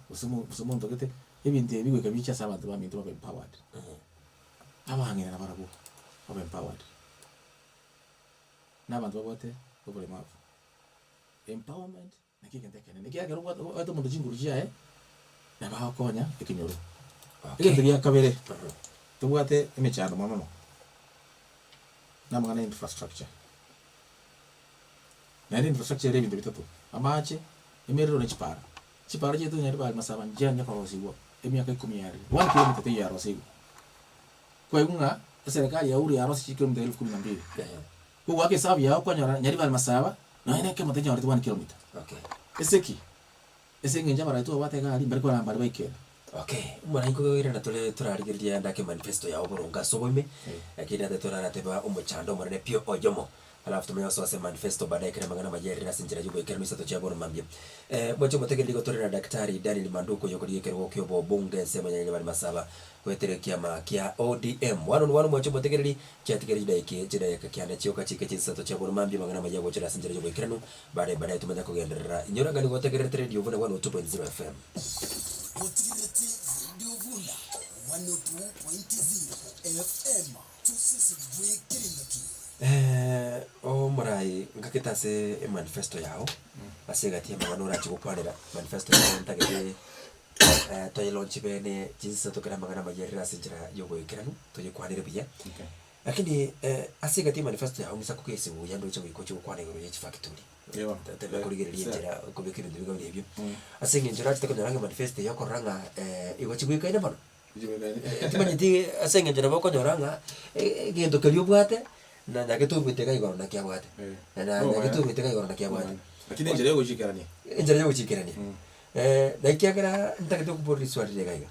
Gose mo gose monto gete, ebinto ebi goika biche ase abanto baminto babe empowered. Abang'ina nabarabwo babe empowered, na abanto babwate oboremavu. Empowerment naki egento ekenene, ekiagera ekero obwate oete omonto chinguru chiaye, nabo agokonya ekenyoro. Egento gia kabere, tobwate emechando mono mono, na amang'ana ya infrastructure. Naende infrastructure ere ebinto bitato, amache, emerero na chipara. Chipara chiaito onye bare masaba nchianye korosigwa emiaka ikomi yarire, one kilometer teiyo yarosigwe. Kwaigwa ng'a eserekari ya Uhuru yarosirie chikilomita elfu kumi na mbili. Kogoaka esabu yago kwanyora Nyaribari Masaba nonye na ekemo tenyoreti one kilometer. Okay. Ase ki? Ase eng'encho abarai twabwate iga aria mbari koramba baria baikera. Okay, omorai nkoirana tore torarigereria ande ake manifesto yao boronge ase oboime, lakini ate torarateba omochando omonene pi oyomo. Alafu tomanye gosoa ase manifesto baadaye ekero amang'ana amaya erire ase enchera y'oboikeranu isato chia bono mambia. Mwanche omotegereri igo tore na Daktari Daniel Manduku oyokorigia ekerogo kia obobunge ensemo ya Nyaribari Masaba goetera ekiama kia ODM. One on one mwanche omotegereri chiatigere chidaiki chidakika kianda chioka chike chinsato chia bono mambia amang'ana amaya agochera ase enchera y'oboikeranu baadaye baadaye tomanye kogenderera. Inyora ng'a nigo otegererete Radio Buna 102.0 FM. Otigererete Radio Buna 102.0 FM. Toseseniwe kera engaki. Omorai ngakete ase emanifesto yao, ase egati y'amang'ana orache gokwanera manifesto yao ntagete toyelaunche bene chinsa tokere amang'ana amayia rire ase enchera ya oboikeranu, toyekwanere buya. Lakini ase egati y'emanifesto yao ng'isa kogesi buya ndoche goika oche gokwana igoro ya chifactory. Toteme korigereria enchera okobeka ebinto biga buna ebio, ase eng'encho orachete konyora ng'a emanifesto eye okorora ng'a igo chibwekaine mono. Timanyeti ase eng'encho nabo okonyora ng'a egento keria obwate, na naki toruete iga igoro naki abwate, na na naki toruete iga igoro naki abwate. Lakini enchera ya ogochikerania. Enchera ya ogochikerania. Na ekiagera ntagete gokoboria riswali riria iga iga,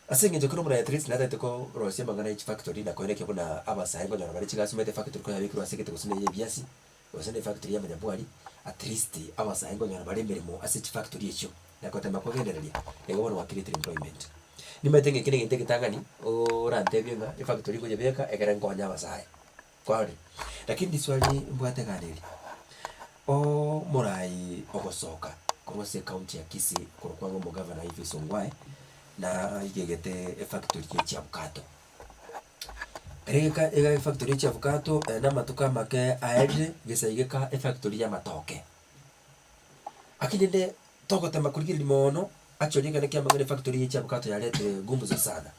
ase eng'encho ekero omoraya at least natagete korosia amang'ana ya chifactory na koenekia buna abasae nkonyora bare chigasi omanyete efactory koyabekirwe ase egete gose na eye ebiasi, gose na efactory ya amanyabwari, at least abasae nkonyora bare emeremo ase chifactory echio. na gotema kogendereria, nigo bono gwa create employment. Nimanyete ng'a eki negento egetang'ani orantebie ng'a efactory nkoyebeka ekere nkonye abasae, kwarorire? Lakini riswali mbwate iga neri, omorai ogosoka korwa ase ecounty ya Kisii korokwa ng'a omogavana Elvis Ongwae, naigegete efactory ya chiabukato. Ere geka iga efactory ya chiabukato na amatuko amake aerire, gesaigeka efactory ya amatoke. Lakini rende togotema korigereria moono, actually ekero kiamang'ana efactory ye chiabukato yaretire gumzo sana,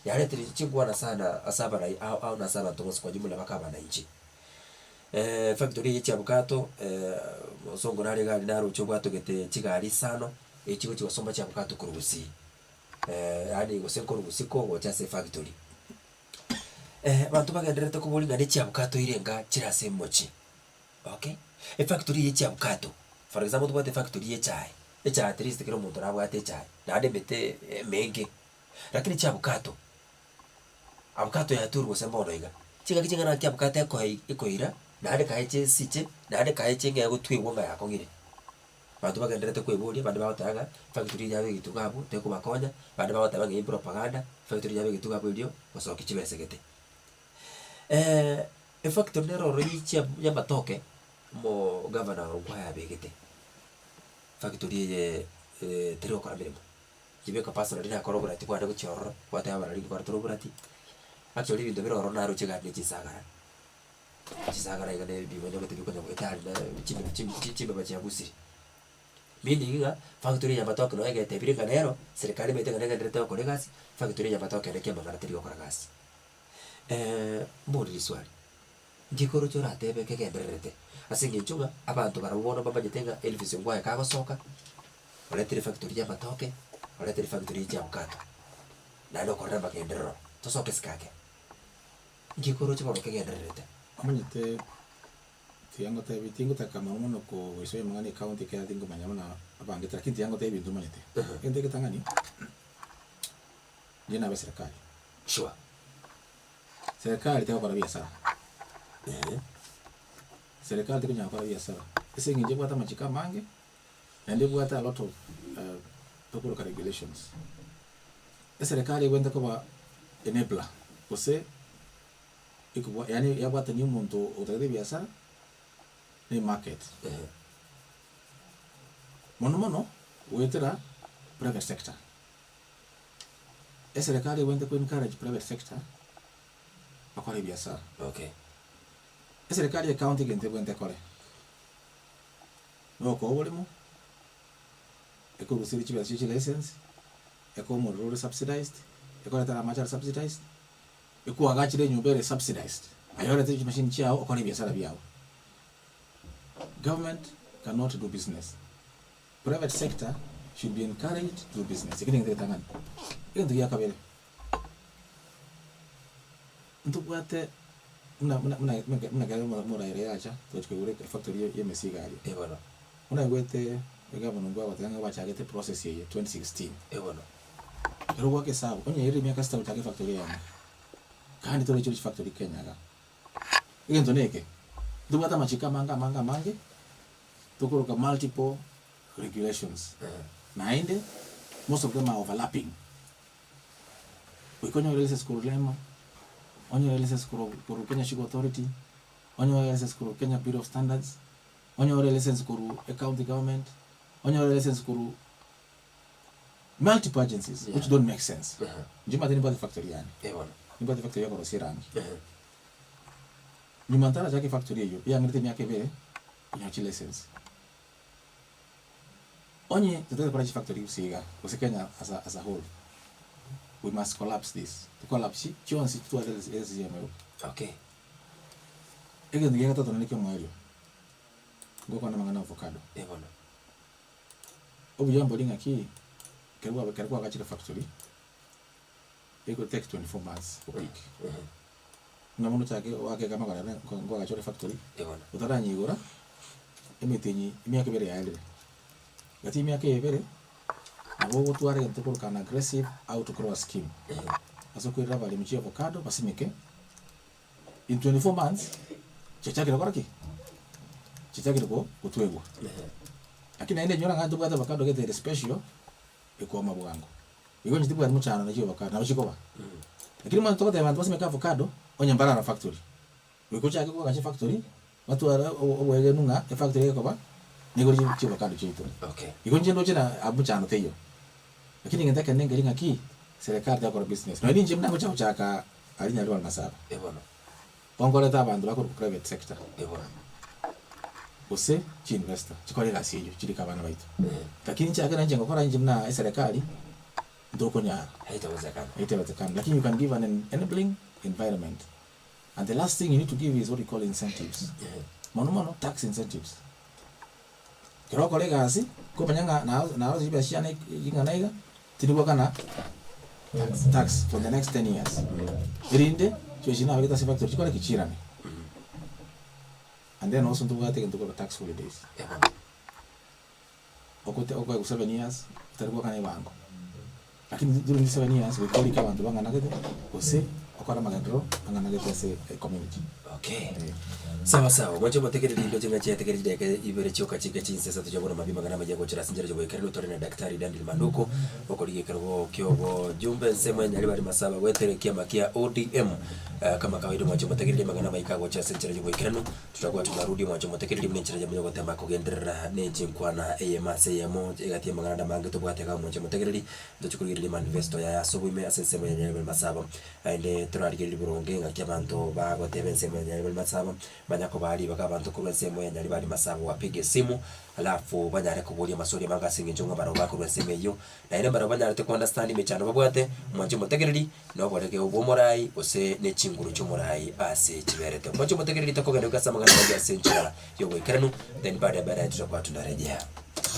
yaretire chinkwana sana ase abarai ao ao na ase abanto bonsi kwa jumla mpaka abananchi. Efactory eye ye chiabukato omosongo nare iga aria naroche obwatogete chigari isano, echi chigochi gosomba chiabukato korwa gusii, yaani gose nkorwa gusii kogocha ase efactory. Abanto bagendererete koboria ng'a ne chiabukato ire enga chire ase omochie. Okay, efactory eye chiabukato, for example tobwate efactory ya echae, echae at least kera omonto nabwate echae, naende emete emenge, lakini chiabukato, abukato yaturwe gose mbono iga, chingaki ching'ana naki abukato ekoe ekoira, naende kae chisiche, naende kae ching'ee egotwegwa ng'a yakong'ire. Abanto bagendererete koeboria, abande bagoteba ng'a efactory eye yabegetwe iga abwo tekobakonya, abande bagoteba ng'a eye propaganda, efactory yabegetwe iga abwo erio gosokia chibesa gete. Efactory nere ororo ye chia y'amatoke, omogavana oro nkwayabegete, factory eye teri gokora meremo, chibeka personally nakora oborati bwane gochia ororo, gwateba abarari nkokora tore oborati, actually ebinto bire ororo naroche egari na chisagara, chisagara iga na ebibonyo gete bikonya goeta aria na chimbe chimbe chimbeba chiagusire. Meaning ng'a factory eye y'amatoke nonya egetebire ng'a nero, serikali emanyete ng'a negendererete gokora egasi, factory eye y'amatoke ere kiamang'ana teri gokora gasi. Mbori riswali, nki koroche oratebe kegendererete? Ase eng'encho ng'a abanto barabwo bono bamanyete ng'a Elvis Ongwae kagosoka, oretire efactory y'amatoke, oretire efactory ye chiabukato, naende okorire amagenderero, tosoke isiko ake. Nki koroche bono kegendererete? Omanyete tiga ngotebi tingotaka mono mono kogoisoria amang'ana ecounty ekiagera tingomanya buna abangete lakini tiga ngotebi ebinto omanyete. Egento egetang'ani, inche nabe serikali. Sure. Serikali tegokora biasara. Eeh. Serikali tekonyara gokora biasara, ase eng'encho ebwate amachiko amange, naende ebwate a lot of tokoroka regulations. Eserekari ebwenerete koba enabler, gose ekobwa yaani yabwatania omonto otagete ebiasara na emarket. Eeh. Mono mono. Goetera private sector. Eserekari ebwenerete ko encourage private sector bakore ebiasara. Okay. Eserekari ye county egento ebwenerete ekore, nokoa oboremo, ekoruseria chibesa chia chilicense, ekoa omorero ore subsidized, ekoretera amache are subsidized, ekoagachera enyomba ere subsidized, aye orete chimashini chiago okore ebiasara biago. Government cannot do business. Private sector should be encouraged to do business. Ekio negento egetang'ani. Egento gia kabere, ntobwate buna buna buna buna ekero omoraia yacha togochia koigora efactory ya emesigo aria. Eh bono. Buna aigwete egavana oyio agoteba ng'a bachagete process eye 2016. Eh bono. Ekero ogoaka esabu, onye yairire emiaka sita gochaka efactory eyemo, kandi tore chire chifactory Kenya igaa. Egento neke, ntobwate amachiko amange amange amange, tokoroka multiple regulations, naende most of them are overlapping. Goika onyore license korwa REMA, onyore license korwa korwa Kenya Sugar Authority, onyore license korwa Kenya Bureau of Standards, onyore license korwa ecounty government, onyore license korwa multiple agencies which Yeah. don't make sense. Inche omanyete nimbwate factory yane, Eh bono. nimbwate factory ya korosia erangi. Nyuma ntarachaka efactory eyio, eyang'erete emiaka ebere, konyora chilicense. Onye totagete kora chifactory gose iga, gose Kenya as a as a whole, we must collapse this, tocollapse chionsi totware license eyemo yoka. Okay. Egento gia gatato naende kia omoerio, ngokwana amang'ana avocado. Eh bono. Obuya mbori ng'aki, ekero kwabe ekero kwagachire factory, ego take 24 months go pick. Buna bono ochake oake ekama kore ere nkoagacha ore factory, Eh bono. otaranyeigora, emetienyi emiaka ebere yaerire. Gati emiaka eye ebere, nabo ogotwara egento tokoroka an aggressive outgrower scheme. Ase okoirera abaremi chiavocado basimeke, in 24 months, chiachakire gokora ki? Chiachakire go gotwegwa. Lakini naende inyora ng'a ntobwate avocado gete ere special, ekwama bwango. Igo inche tibwati mochando na chiavocado, nabo chikoba. Lakini bono togoteba abanto basimeke avocado, onye mbarara factory. Goika ochake koagacha efactory, batware oboegenu ng'a efactory egekoba, nigo chi chiavocado chiaito. Okay. Igo inche ndoche na abwo mochando teiyo. Lakini egento ekenene nkeri ng'aki, serikali tegokora business. Nonye ninche buna ngocha gochaka aria Nyaribari Masaba, Eh bono. ngonkorete abanto bakorwa private sector, Eh bono. gose chiinvestor chikore egasi eywo chirike abana baito. Eh. Lakini inche ekero inche ngokora inche buna eserekari, ntokonyara. Haitawezekana. Haitawezekana. Lakini you can give an enabling environment. And the last thing you need to give is what we call incentives. Mono mono tax incentives. Ekero okora egasi, komanya ng'a naro naro chibesa chiane ing'ana iga, tindi goakana tax for the next ten years. Erinde, chibesa chiria nabegete ase efactory chikore ki? Chiirane. And then also ntobwate egento korwa tax holidays. Okote okoegwa 7 years, otari goakana ebango. Lakini during this 7 years, goika orike abanto bang'anagete, gose okore amagenderero ang'anagete ase ecommunity. Okay. Sawa sawa, mwanche motegereri ndoche ng'a chiategereri chidakika ibere chioka chike chinsa isato chia bono mambia amang'ana amaya gochera ase enchera y'oboikeranu tore na Daktari Daniel Manduku okorigia ekerogo ki'obojumbe ensemo ya Nyaribari Masaba goetera ekiama kia ODM. Eh, kama kawaida mwanche motegereri amang'ana amaya kagocha ase enchera y'oboikeranu Tutakuwa tunarudi mwanche omotegereri buna enchera eyemo yogotema kogenderera ne chinkwana eyemo ase eyemo egati y'amang'ana ande amange tobwate iga mwanche omotegereri ntochie korigereria manifesto yaye ase oboime ase ensemo ya Nyaribari Masaba naende torarigererie boronge ng'aki abanto bagoteba ensemo ya Nyaribari Masaba manya kobaa ribaga abanto korwa ensemo ya Nyaribari Masaba wapige simu alafu banyare koboria amaswali amange ase eng'encho ng'a barabwo bakorwa ensemo eyio Naende mbarabwo banyarete kounderstand emechando babwate, mwanche omotegereri, na oborege bw'omorai, gose ne chinguru chi'omorai ase chiberete. Mwanche omotegereri takogenda goika ase amang'ana amange ase enchera y'oboikeranu, then baada ya baadaye tutakuwa tunarejea.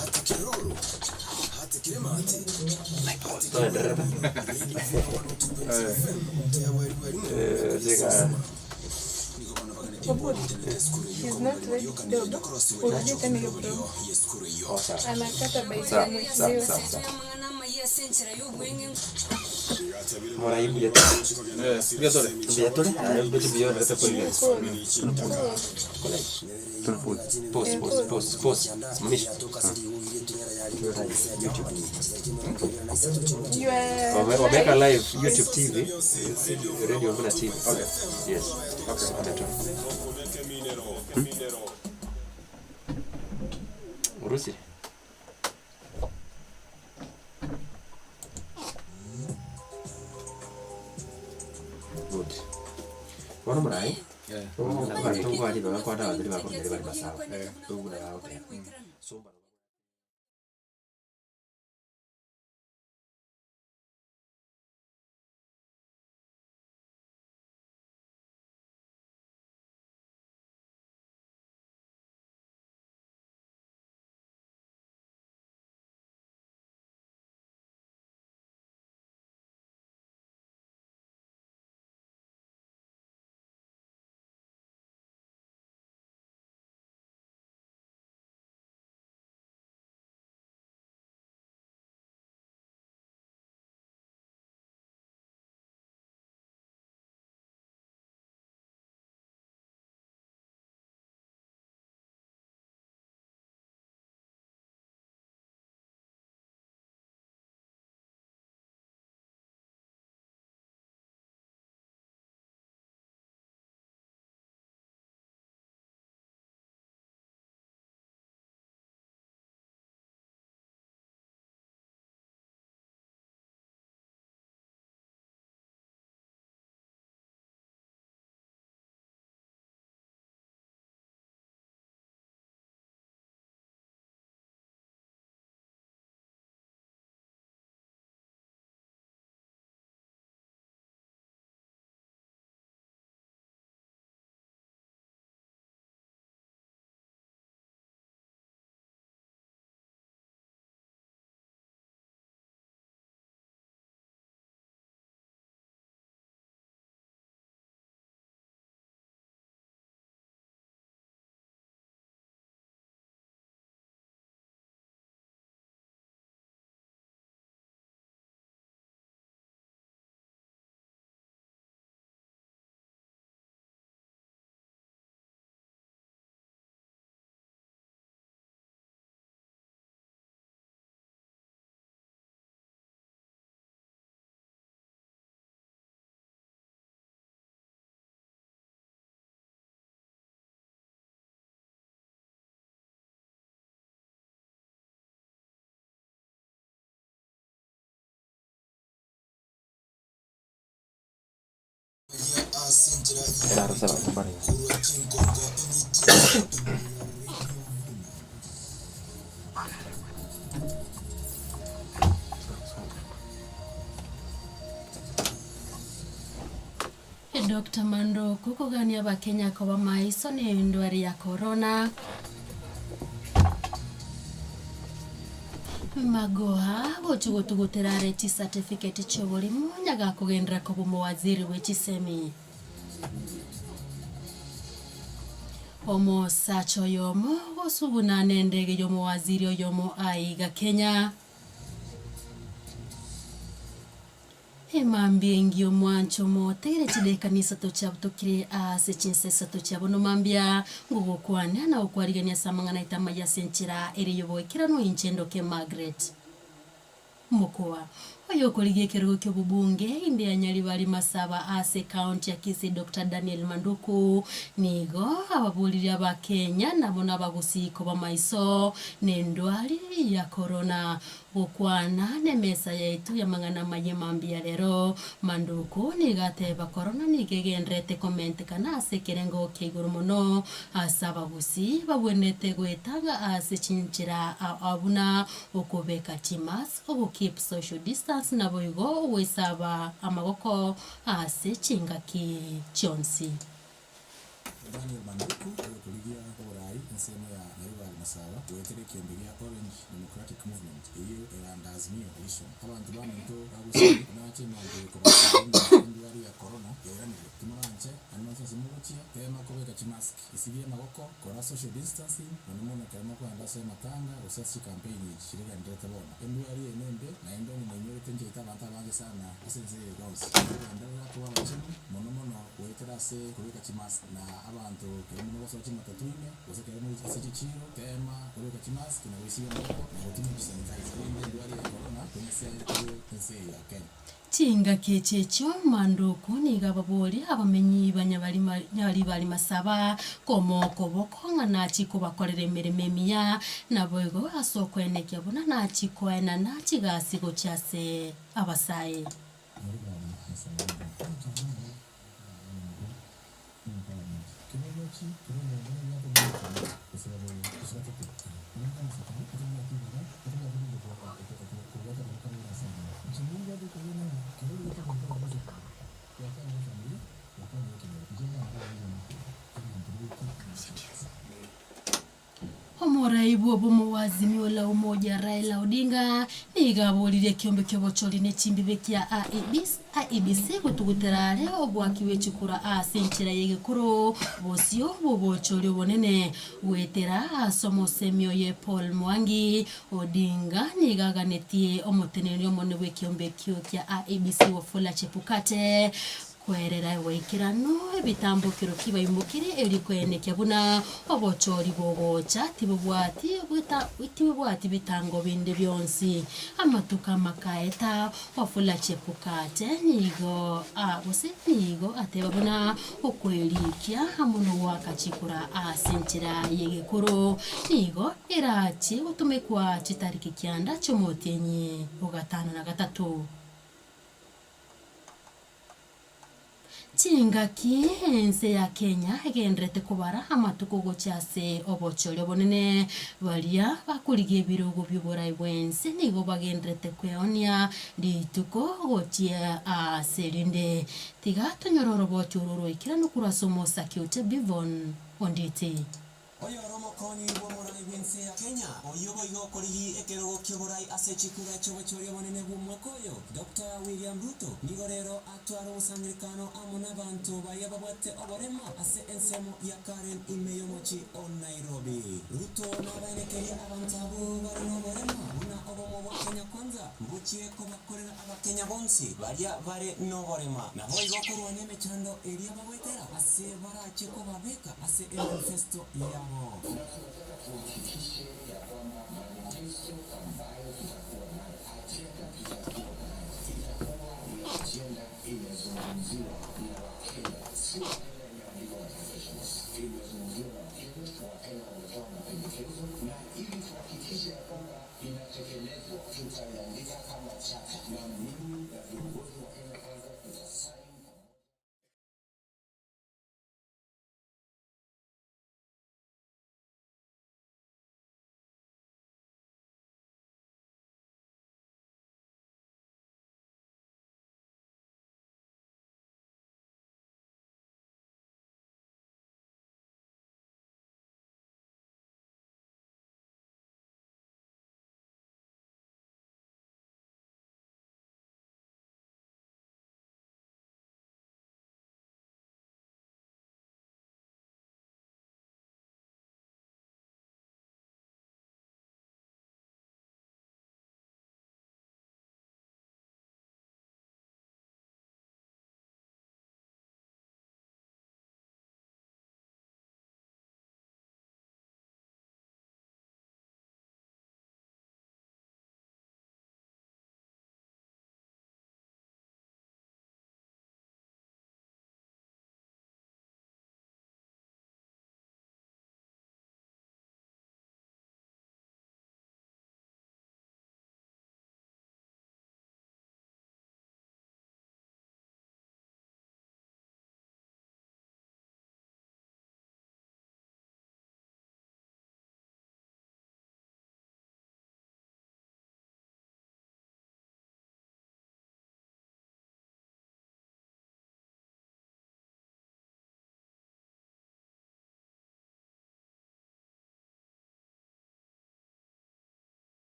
Hati kiroro, hati kiremate, hati Toendererete. She's not ready kidogo. Urudie tena hiyo promo. Oh, sawa. Anakata by Sawa, time sawa, zero. sawa, sawa. Morai mbuya Mbuya tore. Mbuya tore. Aye mbuya mbuya orete korigereria. Pause, pause, pause, pause. Simamisha. You are Wameweka live YouTube TV, Radio Vuna TV. Okay. Yes. Okay. Hmm? Urusi. Bono omorai, abanto nkware iga bakwana abanto riria bakorwa riria bare masaaba, buna bagoteba. So mbaro. Doctor Mandoku kogania abakenya koba maiso nendwari ya corona. Magoha gochi gotugutera are chicertificate chioborimo onye gakogenderera koba omowaziri bwe chisemi. Omosacha oyomo gosuguna nendege yomowaziri oyomo aiga Kenya. Emambia engiya omwancho omoteire chidakika nisato chiabutokire ase chinsa isato chia bono mambia, ngogokwania na gokwarigania ase amang'ana aito amaya ase enchera ere y'oboikeranu inche ndoke Margaret Mokoa. Oyokorigia ekerogo ki'obobunge ime ya Nyaribari Masaba ase ecounty ya Kisii Doctor Daniel Manduku nigo ababoririe abakenya nabo nabagusii koba maiso nendwari ya korona. Gokwana nemesa yaito y'amang'ana amaya mambia rero, Manduku nigo ateba korona nigo egendererete komentekana ase ekerengo kia igoro mono ase abagusii babwenerete goetanga ase chinchera ao ao buna okobeka chimask, ogokeep social distance naboigo ogoisaba amagoko ase chingaki chionsi. Daniel Manduku oyokorigia oborai ensemo ya Nyaribari Masaba goetera ekiombe gia Orange Democratic Movement eyio eranda Azimio Coalition. Abanto baminto ba Gusii nache mambia kobateebia ng'a endwari ya corona yairanire. Timoranche ande onsi ase mogochia, tema kobeka chimask, isibie amagoko, kora social distancing mono mono ekero mokoenda ase amatanga gose ase chicampaign echi chiregendererete bono. Endwari eye nembe naende onye mwainyorete nchaete abanto abange sana ase ense eye yonsi. Togenderera koba abachenu mono mono. Goetera ase kobeka chimask na abanto ekero mogosoa chimatatu ime, gose ekero more ase chichiiro, teema kobeka chimask na goisiga amaboko na gotumia chisanitizer, erinde endwari ya korona tenyeserekire ense eye ya Kenya. Chingaki echi echio Manduku nigo ababoria abamenyi ba Nyaribari Masaba komoa okoboko ng'a nachie kobakorera emeremo emiya, naboigo ase okoenekia buna nachie koenana chigasi gochia ase abasae. Omorai bw'obomo wa Azimio la Umoja Raila Odinga nigo aboririe ekiombe ki'obochori ne chimbibe kia IEBC gotugutera are oboaki bwe chikura ase enchera y'egekoro bosio bw'obochori obonene goetera ase omosemi oye Paul Mwangi. Odinga nigo aganetie omoteneneri omonene bw'ekiombe ekio kia IEBC Wafula Chebukati Kwerera goikeranu ebitambokero kibaimokire erio koenekia buna obochori bogocha tibobwati tibobwati bitango binde bionsi. Amatuko amakaeta Wafula Chebukati nigo gose nigo ateba buna okwerikia amo nogoaka chikura ase enchera y'egekoro nigo erachie gotumekwa chitariki kianda chi'omotienyi ogatano na gatato. Chingaki ense ya Kenya egendererete kobara amatuko gochia ase obochori obonene, baria bakorigia ebirogo bi'oborai bw'ense nigo bagendererete kweonia rituko gochia ase rinde. Tiga tonyore orobochi oro oroikeranu korwa ase omosake ocha Bivon Onditi. Oyore omokonyi bw'omorai bw'ense ya Kenya, oyio boigo okorigi ekerogo ki'oborai ase chikura chi'obochori obonene bw'omwaka oyo, Doctor William Ruto, nigo rero atware omosangererekano amo nabanto baria babwate oborema ase ensemo ya Karen ime y'omochi o Nairobi. Ruto nabaenekerie abanto abwo bare noborema buna obomo bwa Kenya Kwanza mbochie kobakorera Abakenya bonsi baria bare noborema, naboigo korwania emechando eria bagoetera ase barache kobabeka ase emanifesto yabo.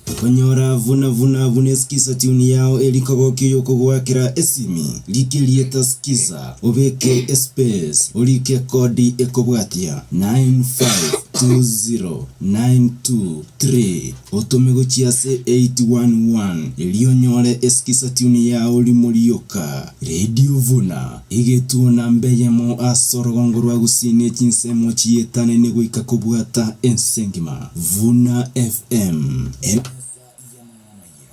Tokonyora vuna vuna buna eskiza tune yao eri kogokia oyokogoakera esimi. Rika erieta skiza, obeke espace, orike ekodi ekobwatia, 9520923, otome gochia ase 811 erio onyore eskiza tune yao rimo rioka. Radio Vuna, egetuo namba eyemo ase orogongo rwa Gusii ne chinsemo chiyetanene goika kobwata ense engima. Vuna FM. Emesa y'amang'ana amayia.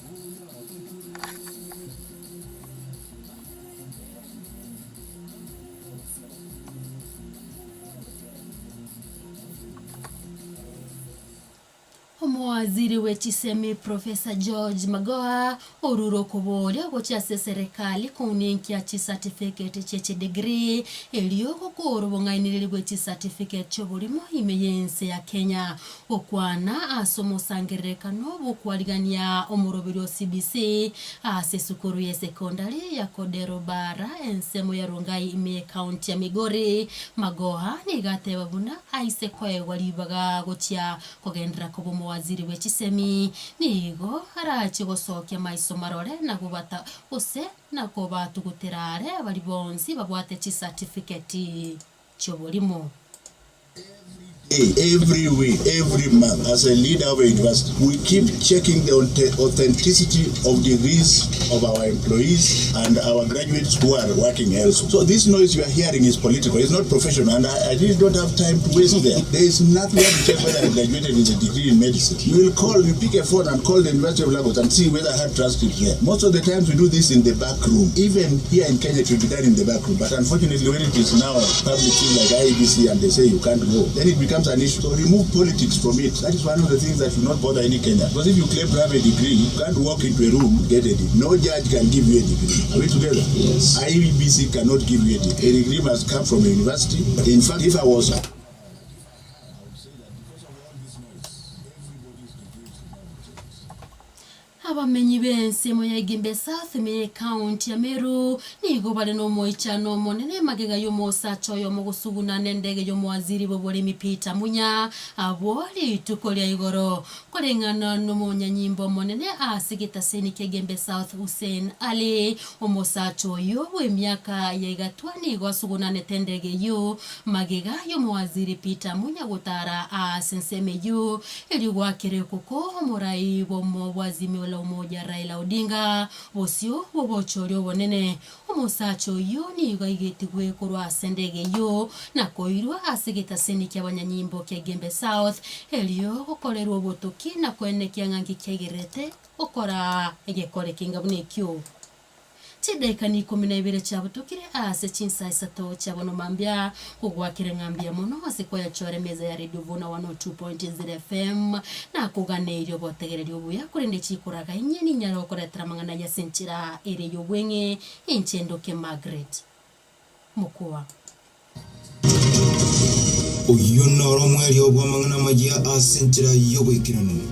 Omowaziri bwe chisemi Professor George Magoha orure okoboria gochia ase eserekali kounenkia chicertificate chie chidegree erio gokoora obong'ainereria bwe chicertificate chioborimo ime y'ense ya Kenya. Gokwana ase omosangererekano bw'okwarigania omoroberio o CBC ase esukuru ye sekondari ya Kodero Bara ensemo ya Rongai ime y'ecounty ya Migori, Magoha nigo ateba buna aise koegwa ribaga gochia Kogenderera koba omowaziri bwe chisemi nigo arache gosokia maiso marore na gobata gose na kobatugutera are baria bonsi babwate chisatifiketii chi'oborimo. Day, every week, every month, as a leader of a university, we keep checking the authenticity of degrees of our employees and our graduates who are working elsewhere. So this noise you are hearing is political, it's not professional, and I, I really don't have time to waste there. There is nothing to check whether I graduated with a degree in medicine. You will call, you pick a phone and call the University of Lagos and see whether I had transcripts there. Most of the times we do this in the back room. Even here in Kenya, it should be done in the back room. But unfortunately, when it is now public thing like IEBC and they say you can't go, then it becomes an issue. So remove politics from it. That is one of the things that should not bother any Kenyan. Because if you claim to have a degree, you can't walk into a room, get a degree. No judge can give you a degree. Are we together? Yes. IEBC cannot give you a degree. A degree must come from a university. In fact, if I was Abamenyi b'ensemo ya Igimbe South ime y'Ecounty ya Meru nigo bare nomoichano omonene magega y'omosacha oyomo gosuguna nendege y'omowaziri bw'oboremi Peter Munya abwo rituko ria igoro. Koreng'ana nomonyanyimbo omonene ase getaseni kia Igembe South Hussein Ali, omosacha oyio bw'emiaka ya igatwa nigo asugunanete endege eyio magega y'omowaziri Peter Munya gotara ase ensemo eyio Erio gwakera ekoko omorai bw'omo bw'Azimio la Umoja Raila Odinga bosio bw'obochori obonene. Omosacha oyio nigo aigetigwe korwa ase endege eyio na koirwa ase egetaseni ki'abanyanyimbo kia Gembe South erio gokorerwa obotoki na koenekia ng'a nki kiaigererete gokora egekore kenga buna ekio. Chidaeka n'ikomi na ibere chiabutokire aase chinsa isato chia bono mambia, kogwakire ng'a mbuya mono ase koyachora emeza ya Radio Vuna 102.0 FM, nakoganeirie obotegereri obuya, korende chikoraga inye ninyare gokoretera amang'ana ayio ase enchera ere y'obweng'e, inche ndoke Margaret Mokua. Oyio noro omoerio bw'amang'ana amayia ase enchera y'oboikeranu.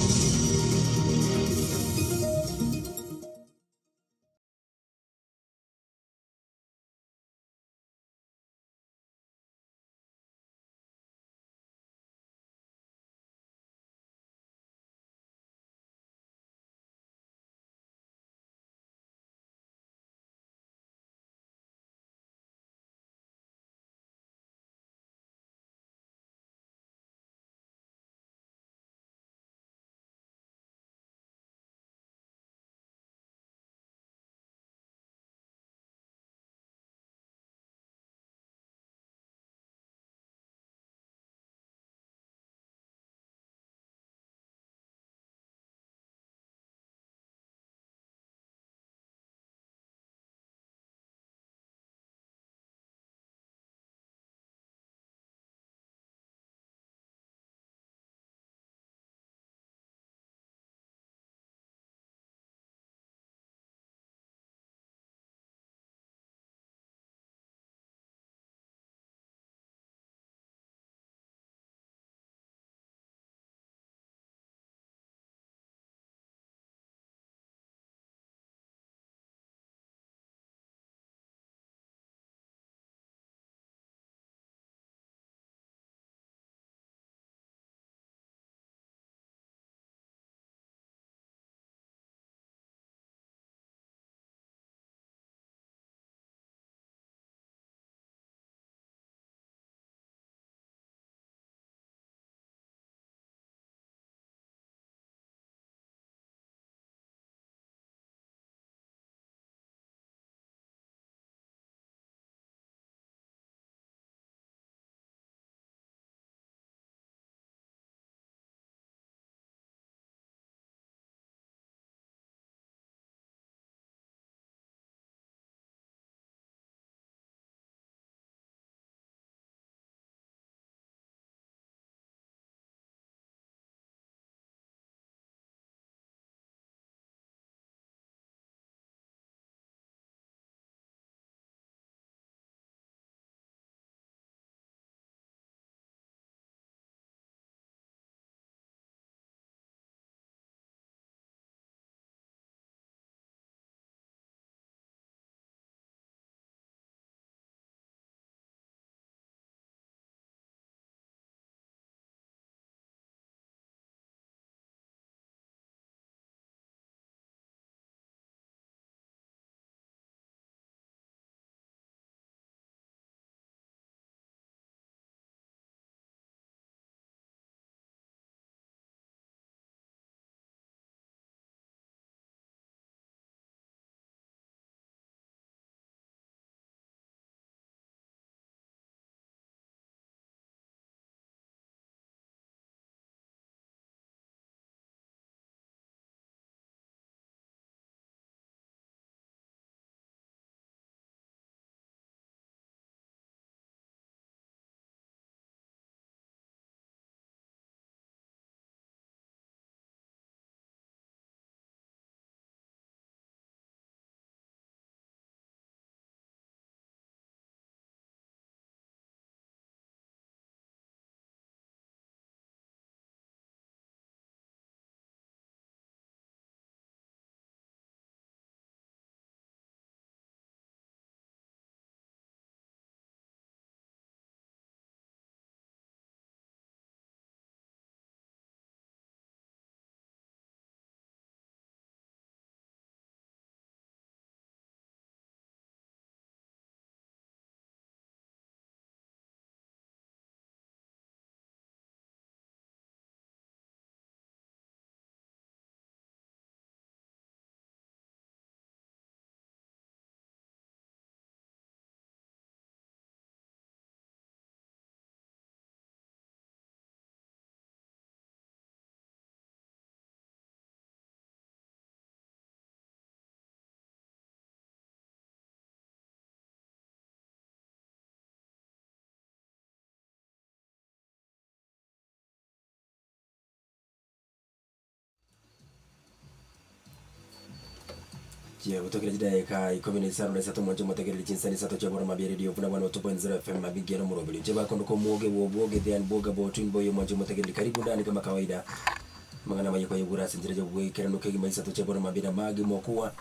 Chiagotokire chidakika ikomi na isano na isato mwanche omotegereri chinsani isato chia boroma bia radio buna 102.0 FM Mabigia na omoroberi inche bakondoka omwoge bwa obwoge the unbwogable twin boy omwanche omotegereri karibu ndani kama kawaida amang'ana amaye koyegura ase enchera ya obwekeranu kegima isato chia boroma bia na Maggie Mokua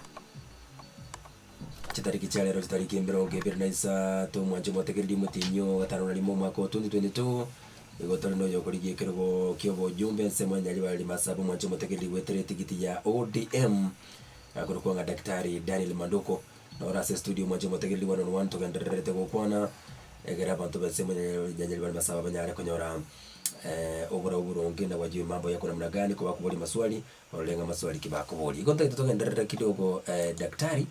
Chitariki chia rero chitariki emerongo ebere na isato omwanche omotegereri omotienyi o gatano na rimo omwaka o 2022 Igo tore noyokorigia ekerogo ki'obojumbe ensemo ya Nyaribari Masaba omwanche omotegereri goetera etigiti ya ODM akorokwa ng'a Daktari Daniel Manduko noro ase estudio omwanche omotegereri one on one togendererete gokwana egere abanto b'ensemo ya Nyaribari Masaba banyare konyora oborau oboronge na wajue mambo yako namna gani kobakoboria maswali orore ng'a maswali ki bakoboria. Igo ntagete togenderere kidogo daktari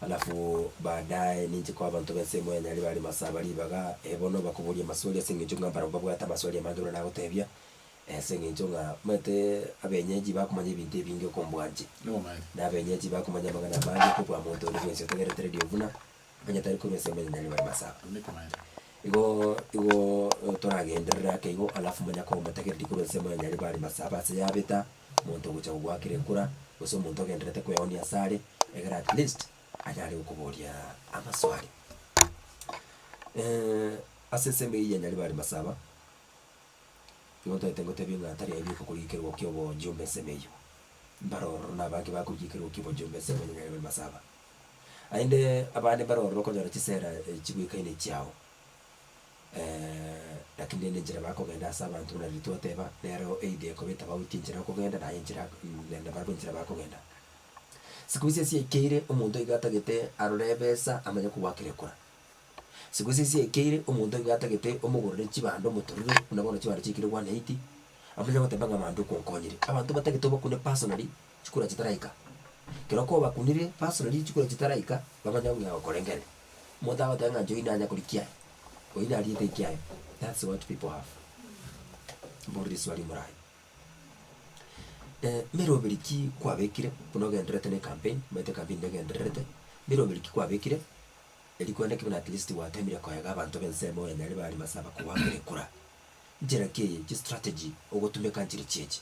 Alafu baadaye ninche koa abanto b'ensemo ya Nyaribari Masaba ribaga, ee bono bakoboria amaswali ase eng'encho ng'a mbarabwo babwate amaswali amange buna nagotebia, ase eng'encho ng'a omanyete abenyeji bakomanya ebinto ebinge okombwanche, Nigo omaete. na abenyeji bakomanya amang'ana amange kobua monto onde bwensi otegererete radio buna, onye tari korwa ensemo ya Nyaribari Masaba. Nigo omaete. Igo igo toragenderere ake igo alafu manya komotegereria korwa ensemo ya Nyaribari Masaba ase yabeta, Omonto ogocha gogoakera ekura, gose omonto ogendererete kweonia asare, egere at least anyare gokoboria amaswali. Ase ensemo eyio ya Nyaribari Masaba, nigo ntagete ngotebie ng'a tari aibu okorigia ekerogo kia obojumbe ensemo eyio. Mbare ororo na abange bakorigia ekerogo kia obojumbe ensemo ya Nyaribari Masaba. Naende abande mbare ororo okonyora chisera chigwekaine echiao. Lakini rende enchera bakogenda ase abanto buna riria twateba, nero either ekoba etabauti enchera okogenda naye enchera naende barabwo enchera bakogenda. Siku hizi ase yaikeire omonto iga atagete arore ebesa amanye kogwakera ekura. Siku hizi ase yaikeire omonto iga atagete omogorere chibando omotorire buna bono chibando chiaikire 180, amanye goteba ng'a bando okonkonyire. Abanto batagete obakune personally chikura chitaraika. Ekero kwabakunire personally chikura chitaraika, bamanye ng'a okorengereria. Omonto agoteba ng'a inche oyio nanya koria kiaye, oyio nariete ekiaye, that's what people have. Mbori riswali moraye. Meroberi ki kwabekire buna ogendererete na ecampaign, omanyete ecampaign negendererete, meroberi ki kwabekire erio kwenda ki buna at least gwatemire koega abanto b'ensemo ya Nyaribari Masaba kogoakera ekura. Nchera ki eye, chistrategy ogotumeka nchire chiachi?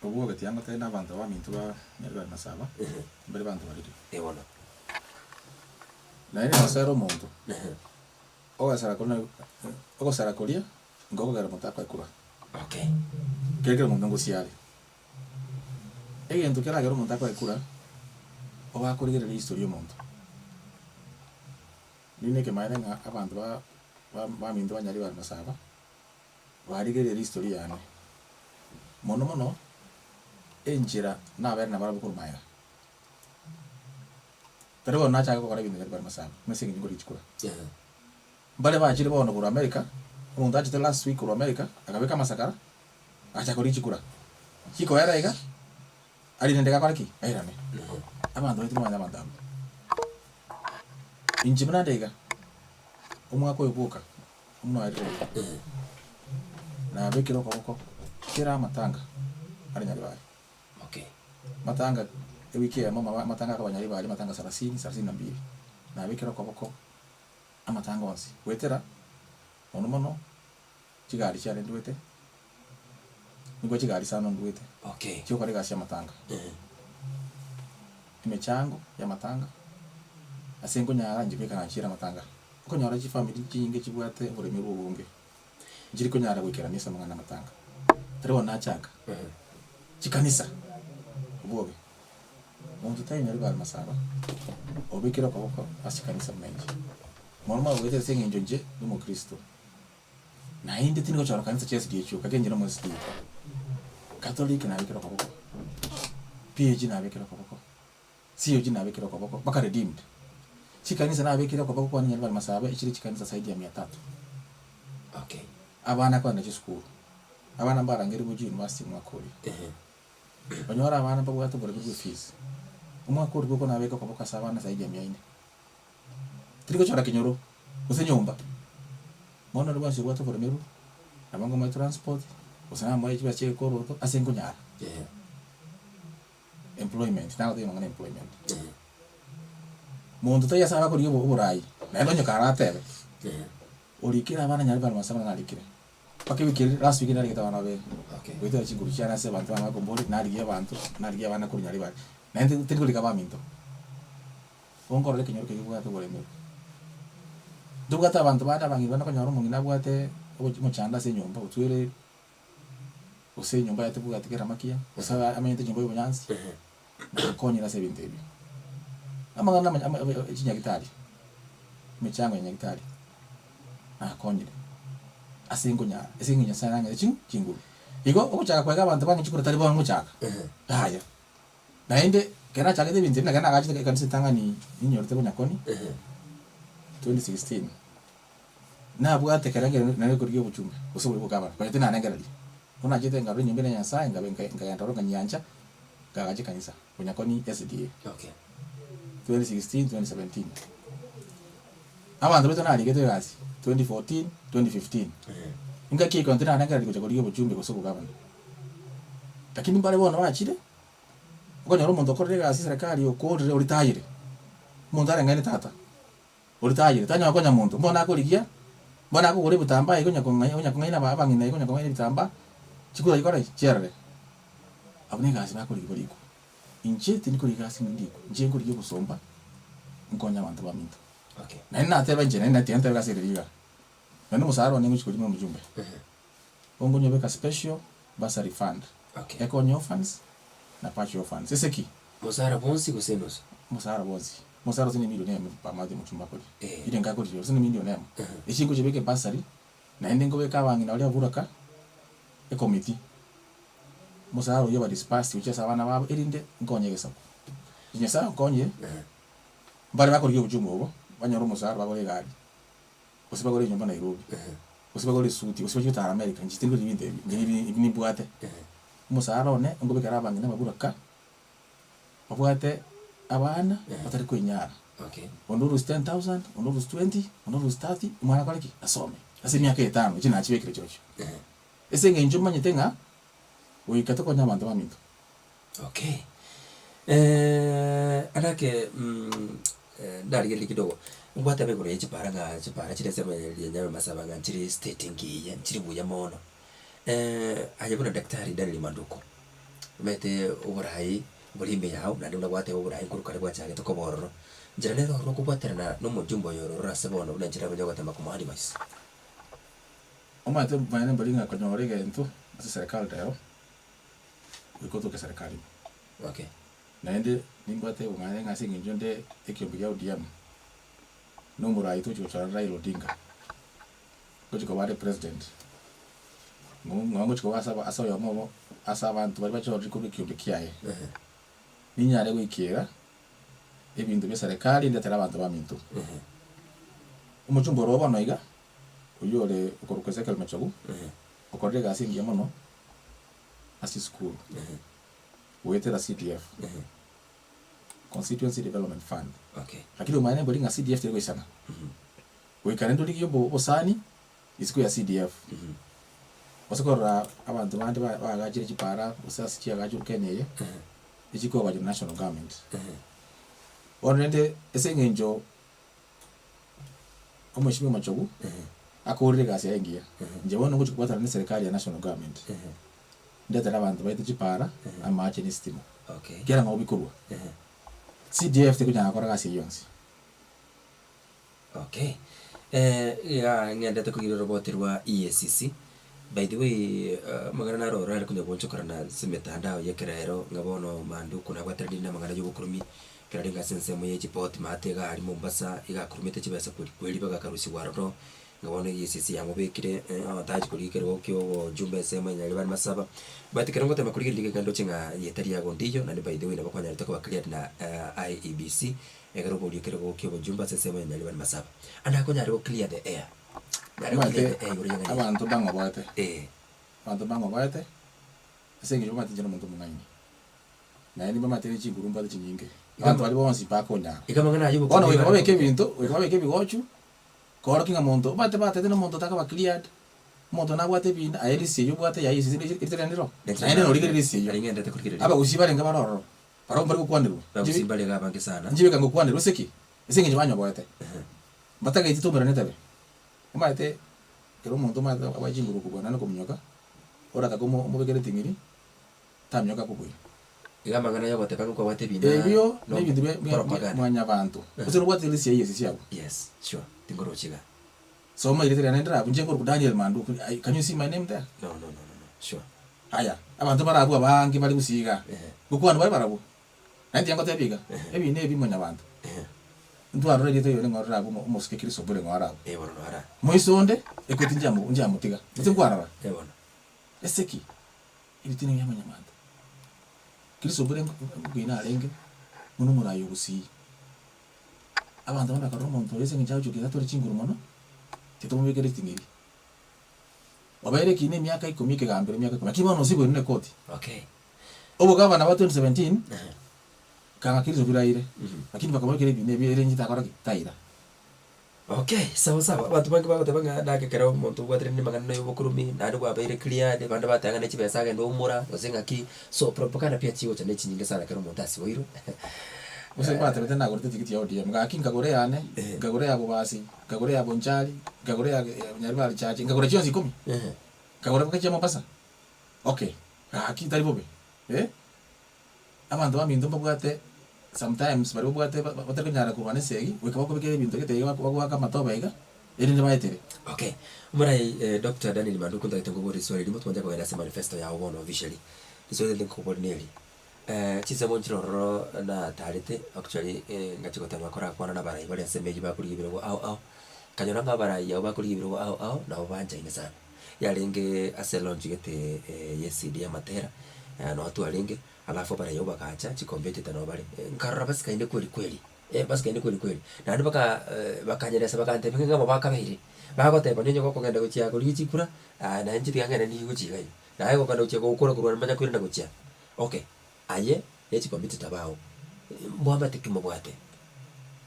Obwoge tiangotebia na abanto abaminto ba Nyaribari Masaba, mbare banto bariri. Eh bono. Naende nosere omonto, ogosera koria ogosera koria nkokogera omonto akoe kura. Okay. Kere kera omonto ngosiare. Egento keragere omonto akoe kura, obakorigereria history ya omonto. Rinde ekemaene ng'a abanto ba ba baminto ba Nyaribari Masaba, Barigereria history yane, mono mono enchera nabere nabarabwo korwa magega. Tari bono nachake gokora ebinto biria bare masaba, buna ase eng'encho nkorigia chikura. Mbare bachire bono korwa America, omonto achete last week korwa America, akabeka amasakara, agachaka korigia chikura. Chikoera iga, arinde gakore ki? Airane. Abanto baito bamanye abanto abwo. Inche buna nde iga, omwaka oyo bwoka. Omwarire oyo, nabekire okoboko kera amatanga are Nyaribari. Okay. Matanga ewiki eyemo mama amatanga akaba Nyaribari amatanga sarasini, sarasini na mbili. Nabekire okoboko amatanga onsi, goetera mono mono chigari chiane ndwete, nigo chigari isano ndwete, Okay. chiokora egasi ya amatanga. Emechango ya amatanga, ase nkonyara inche bweka nachiire amatanga. Okonyora chifamiri chinyinge chibwate oboremerwa obonge, nchiri konyara goikerania ase amang'ana amatanga. Tari bono nachaka, chikanisa, obwoge, monto tainyori bare masaba, obekire okoboko ase chikanisa buna inche. Mono mono goetera ase eng'encho inche na omokristo, naende tindi gochora kanisa chia SDA chioka, ekiagera inche nomo SDA. Catholic nabekire okoboko, PAG nabekire okoboko. COG nabekire okoboko mpaka Redeemed. Chikanisa nabekire okoboko kwane Nyaribari Masaaba echire chikanisa zaidi ya mia tatu. Okay. Abana kogenda chisukuru, abana mbarangerigwe chiuniversity omwaka oria. Onyore abana mbabwate oboremi bwe fees. Omwaka oria bwoko nabeke okoboko ase abana zaidi ya mia ine. Tiri gochora kenyoro, gose nyomba. Bono onde bwensi obwate oboremerwa, nabo ngomoe transport, gose namoe chibesa chia egekoroto ase nkonyara. Employment, nagotebia amang'ana employment. Monto taiyo ase abakorigia obo oborai, naende onye kare atebe, orikire abana nyarebe bare masaba narikire. Mpaka ewiki eria last week narigete abana babere, Okay. goetera chinguru chiane ase abanto bane bakombori, narigia abanto, narigia abana korwa nyarebe aria. Naende tindi korika abaminto. Onkorora ekenyoro keria kebwate oboremerwa. Ntobwate abanto bande abang'ina bande okonyora omong'ina abwate oboch omochando ase enyomba otwere gose enyomba yaye tebwati kera makiya, gose amenyete enyomba ya obonyansi, nakonyire ase ebinto ebio. Amang'ana amanya ama ama chinyagitari, emechango ya nyagitari, nakonyire ase nkonyara, ase eng'encho Nyasaye nang'ete ching chinguru. Igo ogochaka koega abanto bang'e chikura tari bono ngochaka, yaya. Naende ekero nachagete ebinto ebi, na ekero nagachete ekanisa entang'ani ninyorete bonyakoni, 2016, nabwate ekerengererio nare korigia obochumbe gose oboria bwa ogavana, konya tinarengereria. Bono nachete nkarora enyomba ere ya Nyasaye nkabe nka nkagenda ororo nkanyiancha, nkagacha ekanisa, Bonyakoni SDA, Okay. 2016, 2017. Abanto baito narigete egasi 2014, 2015, engaki eyio konya tinarengereria gocha korigia obochumbe gose obogavana. Lakini mbare bono bachire. Okonyora omonto okorire egasi eserekari okorire oritayire, omonto areng'aine tata, oritayire tanyara gokonya monto, mbono akorigia, mbono akogora ebitambaa iga onya kong'ai onya kong'aina aba abang'ina iga onya kong'aina ebitambaa, chikura chikore ki? Chiarare. Abwo na egasi bakorigia barikwe. Inche tindi korigia egasi ng'a ndikwe, inche nkorigia obosomba, nkonye abanto baminto. Okay. Naende nateba inche naende tiga ntebe egasi ere riga, naende omosara one ngochia korima omojumbe, ongonyobeka special bursary fund. Okay. Ekonye orphans na partial orphans. Ase ki? Mosara bonsi gose enusu? Mosara bonsi. Mosara ase nemilion eyemo pamate mochumba akoria. Eh. Ire nkakoria ase nemilion eyemo. Echi ngochibeka ebursary, naende nkobeka abang'ina baria ababuraka ecommittee. Omosara oyio oba dispersed gochia ase abana babo erinde nkonye egesaku. Nyasaye onkonyire, mbare bakorigia obochumbe obo, banyore omosara bagore egari. Gose bagore enyomba Nairobi, gose bagore esuti, gose bachie gotara America, inche tindi korigia ebinto ebio, inche ebi ebi nimbwate. Omosara one, nkobekera abang'ina ababuraka, babwate abana batari koinyara. Okay. Onde orusia 10,000, onde orusia 20, onde orusia 30, omwana akore ki? Asome. Ase emiaka etano, echi nachibekire chirochio. Ase eng'encho omanyete ng'a, goika tokonye abanto baminto. Okay. Anake ndarigereria kidogo, ngwateba igoro ya chipara ng'a chipara chire ase ria Nyamasaba ng'a nchire state engiya, nchire buya mono. Aye buna daktari Daniel Manduko, omanyete oborai bore ime yao naende buna gwateba oborai nkorwa kare gwachagete koba ororo, nchera nere ororo okobwaterana na omojumbe oyo ororo ase bono buna enchera abanye ogotema komoadvise. Omanyete mbaene mbori ng'a konyora egento ase eserekari rero. Goika otoke serikali ime. Okay. Naende nimbwate obong'aini ng'a ase eng'encho nde ekiombe kia ODM, na omorai tochi gochora Raila Odinga, ngochi koba are president, ng'o ng'o ngochi koba ase aba ase oyomo obo ase abanto baria bachorire korwa ekiombe kiaye, ninyare goikera ebinto bia serikali ndetere abanto baminto. Omochumba oro bono iga, oywo ore okorokwa Ezekiel Machogu, okorire egasi engiya mono. ase esukuru goetera CDF, Constituency Development Fund. Okay. Lakini omanyete mbori ng'a CDF teri goisana. Goika rende origie obo obosani isiko ya CDF. Gose korora abanto bande ba baagachire chipara gose ase chiagachirwe Kenya eye, echikoagachwa na national government. Bono rende ase eng'encho Omweshimiwa Machogu akorire egasi yaye engiya, inche bono ngochia kobwatana na eserekari ya national government, ndetere abanto baito chipara, amache na esitima, Okay. kera ng'o bikorwa. CDF tekonyara gokora egasi eyio yonsi. Okay. Iga ng'endete koira oroboti rwa EACC, by the way amang'ana naro ororo are konya goonchokorana ase emetandao ya ekerero ng'a bono Manduku nabwateranire na amang'ana ya obokoromia, Ekero arenge ase ensemo ye chipoti maate iga aria Mombasa, iga akurumete chibesa kweri kweri bagakarusigwa aroro, ng'a bono EACC yamobekire abanto achi korigia ekerogo kia obojumbe ensemo ya Nyaribari Masaba. But ekero ngotema korigereria iga ndoche ng'a rieta riago ndiyo, naende by the way nabo kwanyarete koba cleared na IEBC, ekero okoria ekerogo kia obojumbe ase ensemo ya Nyaribari Masaba. Ande akonyare go clear the air, nyare go clear Omanyete the air igoro y'eng'ana eye. abanto mbang'oboete, Eh. abanto mbang'oboete, ase eng'encho bamanyete inche nomonto omong'aini. Naende mbamate ne chinguru mbwate chinyinge, abanto baria bonsi bakonyara. Iga amang'ana ayio Bono goika babeke obokima ebinto, goika babeke ebigochu, koorokia ng'a monto omanyete batete na omonto otakaba cleared, omonto nabwate ebinda, aye risisi eyio obwate yaye esisi eri ritarenge riro, naende norigereria risisi eyio. Aria ng'endete korigereria. Abagusii barenge bare ororo, barabwo mbari gokwanerwa. Abagusii mbare iga abange sana. Inche beka ngokwanerwa ase ki? Ase eng'encho banyoboete. Mbatageti toumerane etebe. Omanyete, ekero omonto omanyete abwate chinguru kobua naende kominyoka, oratake omo omobekere eting'iri, taminyoka kobuya. Iga amang'ana ayogoteba ng'a nkwabwate ebina Ebio no nebinto bia bia bia propaganda. mwanyabanto. Gose nobwate risia eyio ase chiago? Yes, sure, tingorochi iga. Soma erieta riane ndire abwo, inche nkorokwa Daniel Manduku, I can you see my name there? No, no, no, no, no, sure. Aya, abanto bare abwo abange bare gusii igaa, Ehe. gokwana bare barabwo. Naende tiga ngotebie iga, Ehe. ebina ebi mwanyabanto, Ehe. ntwarora erieta rione ng'o rire abwo omo omosike Kristo mbore ng'o are abwo. Eh, bono noara. Moiso onde, ekoti nchiamo nchiamotiga, gose nkwarora? Eh, bono. Ase ki? Ebitina bia mwanyabanto. Kristo mbore nkoina arenge, buna omoraai o gusii. Abanto bande bakarora omonto oria ase eng'encho agochia gocha tore chinguru mono, titomobekera eting'iri. Obeire ekina emiaka ikomi ekegambero emiaka ikomi, lakini bono osiboirwe na ekoti. Okay. Obogavana bwa 2017, kanga Kristo biraire, lakini bakamobekera ebina ebi ere inche takora ki? Taira. Okay, sawa sawa, abanto bange bagoteba ng'a naki ekero omonto obwateranie na amang'ana ya obokurumi, naende bwabeire cleared, abande bateba ng'a ne chibesa agende oumora, gose ng'aki, so propaganda pia chigocha na echinyinge sana ekero omonto asiboirwe. Gose mbatebete nagorete etikiti ya ODM, gaki nkagora eyane, nkagora eya Bobasi, nkagora eya Bonchari, nkagora eya Nyaribari Church, nkagora chionsi ikomi, nkagora mpaka chia Mombasa. Okay, gaki tari bobe, eh. Abanto baminto mbabwate sometimes baria babwate ba- ba- batari konyara korwana esegi, goika bakobekera ebinto gete iga bagoaka amatobe iga, erinde baetere. Okay, omorai Doctor Daniel Manduku ntagete nkoborie riswali erimo twancha kogenda ase manifesto yao bono officially. Riswali rinde nkoborie neri, chinsemo nchire ororo natarete actually ngachia gotema korakwana na abarai bare ase emeyio bakorigia ebirogo ao ao, nkanyora ng'a abarai abwo bakorigia ebirogo ao ao nabo banchaine sana. Yarenge ase launch gete ye CD y'amatera, noo twarenge, alafu abaraiyo bagacha, chicompetitor noo bare, nkarora basikaine kweli kweli, eh basikaine kweli kweli. Naende baka bakanyeresa bakantebia ng'a ng'amo bakabeire, bagoteba onye gokogenda gochia korigia chikura, aye naye inche tiga ngende ndigie gochia iga iga, naye gokogenda gochia gokura korwa manya koirana gochia. Okay, aye ne chicompetitor bao, mbwamate ki mobwate?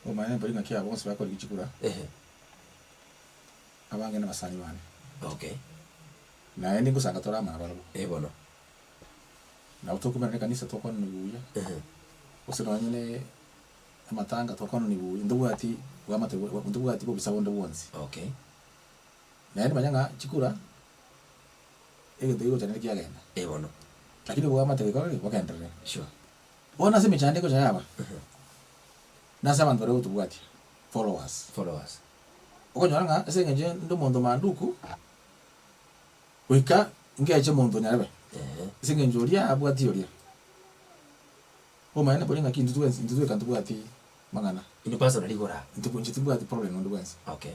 Omanyete mbori ng'aki aba bonsi bakorigia chikura. Ehe. Abange nabasani bane. Okay. Naende ngosanga tore amo nabarabwo. Eh bono. Nabo tokomerana ekanisa tokwanani buya, Ehe. gose nonye ne amatanga tokwanani buya, ntobwati bwamate bwa ntobwati bobisa bonde bwonsi. Okay. Naende manya ng'a chikura, egento kegocha naende kiagenda. Eh bono. Lakini obwamate goika ki? Bogenderere. Sure. Bono ase emechando egocha yaba, Ehe. nase abanto baria bagotobwatia, followers. Followers. Okonyora ng'a ase eng'encho inde omonto manduku, goika ngeche omonto nyarebe, ase eng'encho oria abwati oria. Obomaene boria ng'aki intwe twensi intwe tweka ntobwati mang'ana. Inwe personally igoro aa. Intwe inche timbwati problem onde bwensi. Okay.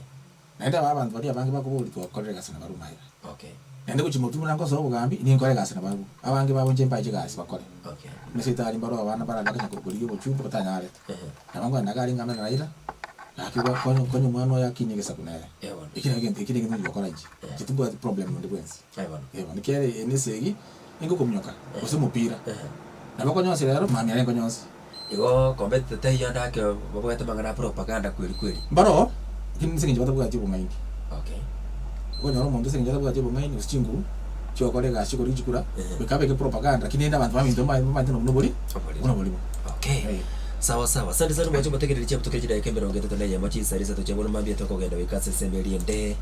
Naende aba abanto baria abange bakoboria twakorire egasi nabarobwo maega. Okay. Naende gochia motwe buna ngosoa obogambi, ninkore egasi nabarobwo. Abange babo inche mbache egasi bakore. Okay. Buna seitari mbaroo abana barabwo bakanya korigia obochumbe batanyarete. Nabo nkoenda iga aria ng'ambe na Raila, gaki gwa konya konya omwana oyo akinie egesaku nere. Eh bono. Eki naki egento eki negento ngochi gokora inche. Inche timbwati problem nonde bwensi. Eh bono. Eh bono, ekiagera eye ne esegi, ningokominyoka, gose omopira. Nabo okonyonsi rero, mambia nere nkonyonsi. Igo competitor taiyo ande ake babwate amang'ana a propaganda kweri kweri. Mbaroo, lakini ase eng'encho batabwati obong'aini. Okay. Okonyora omonto ase eng'encho atabwati obong'aini gose chinguru, chiogokora egasi chiokorigia chikura, goika abeke propaganda, lakini rende abanto baminto mbaye mbamaete buna obori, Oborimo. buna oborimo. Okay. Eh. Sawa sawa. Asante sana mwanche omotegereri chiabutoka chidakika emerongo etato na eyemo chinsare isato chia bono mambia tokogenda goika ase ensemo eria ende.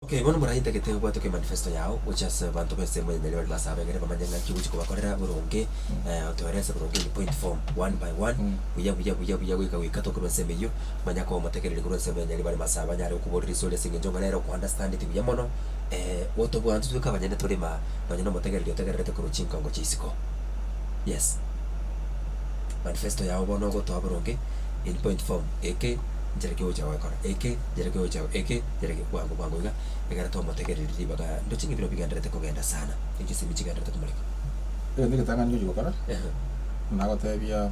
Okay, bono moraintagete obwatoke manifesto yao gochia ase abanto b'ensemo ya Nyaribari basabe egere bamanye ng'aki ogochia kobakorera boronge, otoerese boronge in point form, one by one, buya buya buya buya goika goika tokorwa ensemo eyio, manya koba omotegereri korwa ensemo ya Nyaribari masabe anyare gokoboria risori ase eng'encho ng'a nere oko understandeti buya mono, gotobua intwe tweka abanyene tore ma nonye na omotegereri otegererete korwa chinkongo chia isiko. Yes. Manifesto yao bono ogotoa boronge in point form, eke nchera ki ogochia goekora, eke nchera ki ogochia eke nchera ki bwango bwango iga, ekero twamotegereria ribaga ndoche ng'a ebiro bigendererete kogenda sana, echisemi chigendererete komoreka. Egento egetang'ani ngochia gokora, Ehe. nagotebia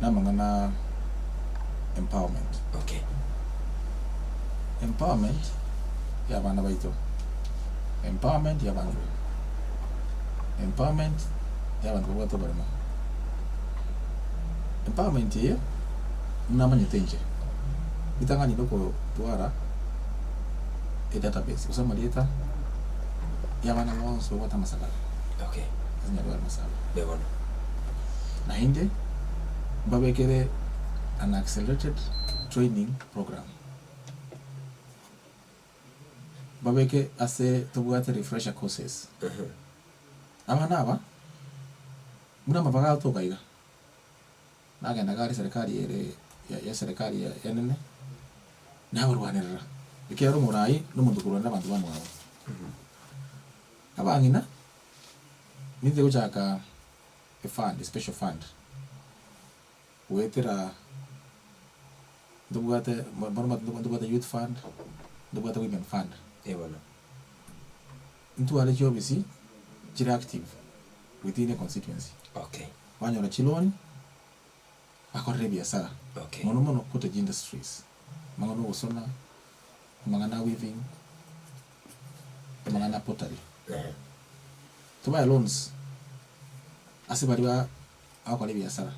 namang'ana empowerment. Okay. Empowerment ya abana baito, empowerment ya abang'ina, empowerment ya abanto babwate oboremo. Empowerment eye, buna namanyete inche, ritang'ani nokotwara edatabase gose amarieta ya abana bonsi babwate amasakara Okay. ase nyarwari masaba. Mbuya bono. Naende mbabekere an accelerated training program. Babeke ase tobwate refresher courses. Abana aba, buna amabaga agotoka iga, nagenda iga aria serikali ere ya ya eserekari ya enene, nabarwanerera, ekiagera omorai na omonto okorwanera abanto bamwabo. Abang'ina, nintete gochaka efund, especial fund, goetera ntobwate bono ntobwate youth fund, ntobwate women fund. Eh bono. Ntware chiofisi chire active within a constituency. Okay. Banyora chiloan, bakorere ebiasara. Okay. Mono mono cottage industries, amang'ana ogosona, amang'ana a weaving, amang'ana a pottery. Ehe. Tobae loans ase baria ba bagokora ebiasara.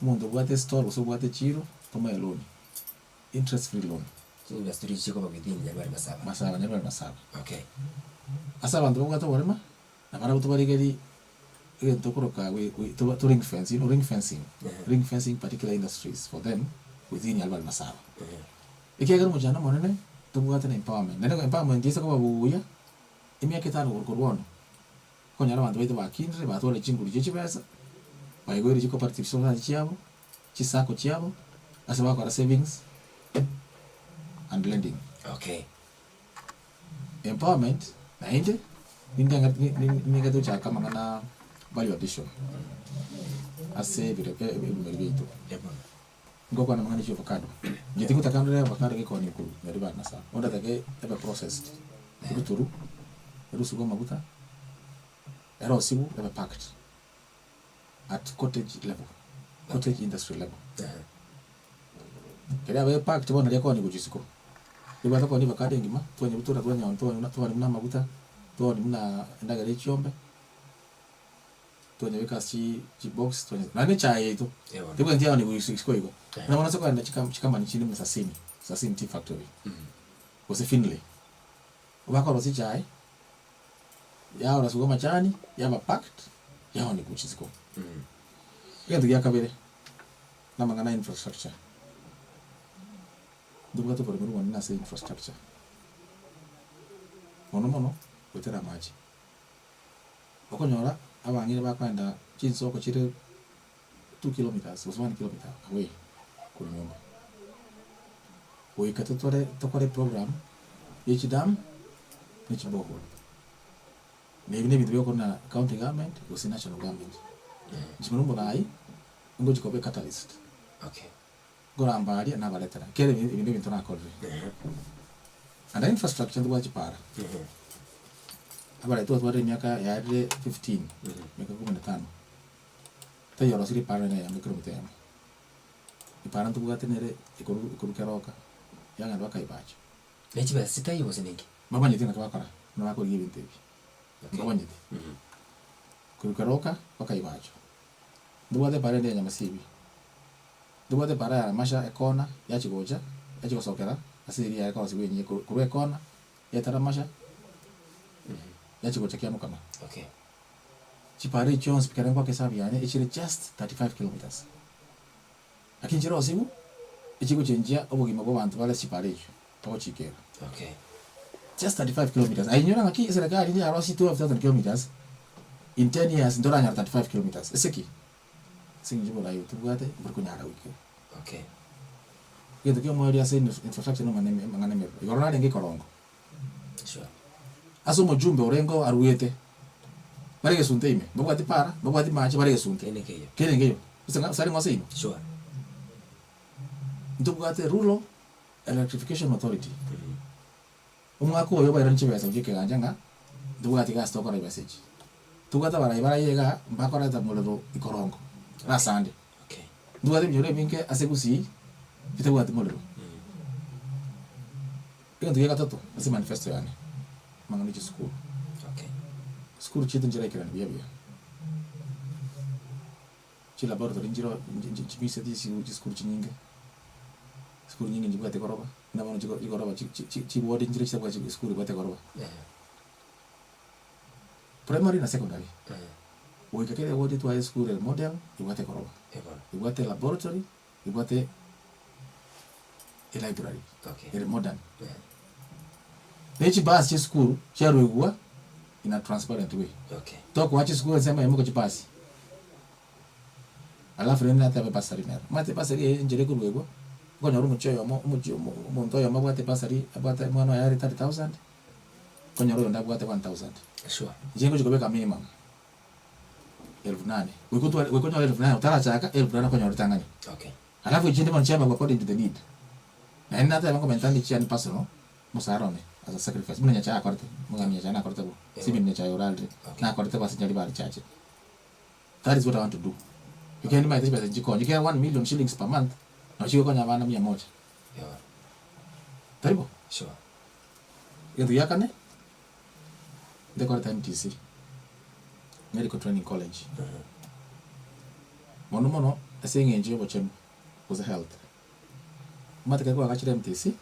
Omonto obwate estore gose obwate echiro, tomoe eloan, interest free loan. Chiindustry echi chikoba within Nyaribari Masaba. Masaba, Nyaribari Masaba. Okay. Ase abanto babwate oborema, nabarabwo tobarigerie egento tokoroka we we toba to ring fence, you know ring fencing, ring fencing particular industries for them within Nyaribari Masaba. Ekiagera omochando omonene, tobwate na empowerment, naende empowerment ese koba buya, emiaka etano korwa korwa bono, okonyora abanto baito bakindire, batwarire chinguru chie chibesa, baigoire chicooperative society chiabo, chisacco chiabo, ase bagokora savings and lending. Okay. Empowerment naende, ninde ning'ete gochaka amang'ana value addition ase ebire ebimeri biaito. Ngokwana amang'ana chia avocado, inche tingotaka ndore avocado gekoonia korwa nyaria bare na sana, bono ndatake ebe processed, eruturu, erusigwe amaguta, erosigwe ebe packed at cottage level, cottage industry level. Ekero yabeire packed bono naria ekoonia gochia isiko, ribwate koonia avocado engima, twanyebutora twanyora twanywa twaonia buna amaguta, twaonia buna endagera ya chiombe. Twanyebeka ase chi chibox twanye naende echae yaito tebwenereti yaani goiswa isiko igo. Buna bono ase kogenda chika chikampani chinde buna Sasini, Sasini tea factory, gose Finlay, bakorosia echae, yaorosiwa amachani, yaba packed, yaonigwa gochia isiko. Egento gia kabere, na amang'ana ya infrastructure, ntobwate oboremi obonene ase infrastructure, mono mono, goetera amache. Okonyora abang'ina bakoenda chinsoko chire 2 kilometres gose 1 kilometre away korwa nyomba. Goika totware tokore program ye chidam ne chiborehole. Na ebi na ebinto bigokorwa na county government gose national government. Inche buna omorai, ngochi koba ecatalyst. Okay. Nkoramba aria nabaretera, kera ebi ebi nebinto nakorire. And infrastructure ntobwate chipara. Abarai twatwarire emiaka yaerire 15, emiaka kumi na tano, taiyorosirie epara nonye eyemo ekilomita eyemo. Epara ntobwate nere ekorwa ekorwa keroka, yagenda mpaka ibacho. Ne chibesa chitaiyo gose ninki? Mbamanyeti naki bakora, buna bakorigia ebinto ebi, mbamanyeti. Korwa keroka mpaka ibacho, ntobwate epara ende ya nyamasibi. Ntobwate epara ya Ramasha ekona yachia gocha, yachia gosokera ase eria yare korosigwa enyia korwa ekona yaeta Ramasha, yachia gocha Kiamokama. Okay. Chipara echi chionsi pi kere ngoaka esabu yane echire just 35 kilometres. Lakini nchirosigwe, echigochenchia obogima bwa abanto bare ase chipara echio, bagochikera. Okay. Just 35 kilometres. Aye inyora ng'aki eserekari niyarosie 12,000 kilometres in 10 years ntoranyora 35 kilometres. Ase ki? Ase eng'encho oborai obo tobwate mbori konyara goikera. Okay. Egento kia omoerio ase infrastructure na amang'ana amang'ana emerero. Igoro narenge ikorongo. Sure. Ase omojumbe orenge oo aruete, bare egesunte ime, mbabwati para, mbabwati mache, bare egesunte. Kende nkeiyo. Kende nkeiyo. Gose ng'a gose are ng'o seino? Sure. Ntobwate Rural Electrification Authority. Omwaka oyo bairanie chibesa gochia ekegancha ng'a ntobwati gasi tokora chibesa echi. Tobwate abarai baraye igaa mbakoreta morero ikorongo na asande. Okay. Ntobwate ebinyoro ebinge ase gusii bitabwati morero. Egento gia gatato ase manifesto yane, amang'ana ya chisukuru. Okay. Sukuru chiaito nchiraikerani buya buya. Chilaboratory nchiro chimiseti chisukuru chinyinge, chisukuru nyinge nchibwate goroba, buna bono chigoroba chiward nchire chitabwati esukuru ebwate goroba. Primary na secondary, goika kera eward etware esukuru ere model ebwate goroba, ebwate laboratory, ebwate elibrary ere modern. Ne chibasi chia esukuru chiaruegwa in a transparent way. Okay. Tokoa chisukuru ensemo eyemo gochia pasi, alafu rende natebe ebasari nero. Omanyete ebasari eye enchera ekoruegwa, okonyora omochie oyomo omochie omo omonto oyomo abwate ebasari abwate omwana oye are 30,000, okonyora oyonde abwate 1000. Sure. Inche ngochia kobeka minimum elfu nane, goika otware goika onyore elfu nane otarachaka, elfu nane okonyora ritang'ani. Okay. Alafu echinde bono chiabagwa according to the need. Naende nateba nkomenta nde chiane personal, omosara one as a sacrifice, buna Nyachae akorete, omogani Nyachae nakorete bo, Stephen Nyachae orarire, nakorete bo ase Nyaribari church. That is what I want to do. Ekiagera nimanyete chibesa nchikonye, ekiagera one million shillings per month, nabo chigokonya abana mia moja. Tari bo? Sure. Egento gia kane, ndekorete MTC, Medical Training College. Mono mono ase eng'encho ya obochenu gose health. Omanyete ekero kwagachire MTC,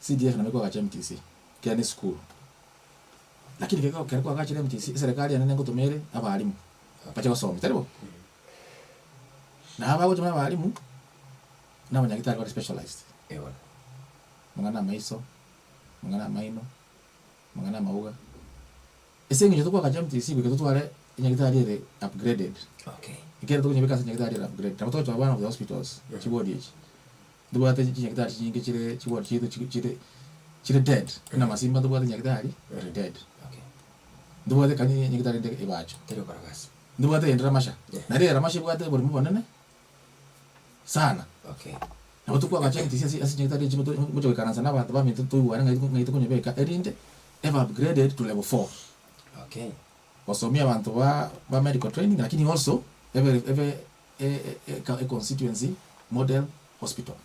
CDF nabo ekwagacha MTC, ekiagera ne esukuru. Lakini kero ekero kwagachire MTC, eserekari enene ngotoma ere abalimu, bache gosomia, tari bo? Na abagotoma abalimu, na abanyagitari bare specialized. Amang'ana amaiso, amang'ana amaino, amang'ana amauga. Ase eng'encho tokoagacha MTC goika totware enyagitari ere upgraded. Okay. Ekero tokonyebeka ase enyagitari ere upgraded, nabo togochora one of the hospitals, chiward echi. Ntobwate chinyagitari chinyinge chire chiward chiaito chi chire chire dead, buna Masimba ntobwate enyagitari ere dead. Okay. Ntobwate kanye enyagitari ende Ebacho. Teri gokora gasi. Ntobwate eyende Ramasha, Yeah. naende eye Ramasha ebwate oborimo obonene sana. Okay. Nabo tokoagacha MTC ase ase chinyagitari echi ngoto ngocha goikaransa na abanto baminto toigwane ng'ai ng'ai tokonyebeka erinde ebe upgraded to level four. Okay. Gosomia abanto ba ba medical training lakini also ebe ebe e- e e constituency model hospital.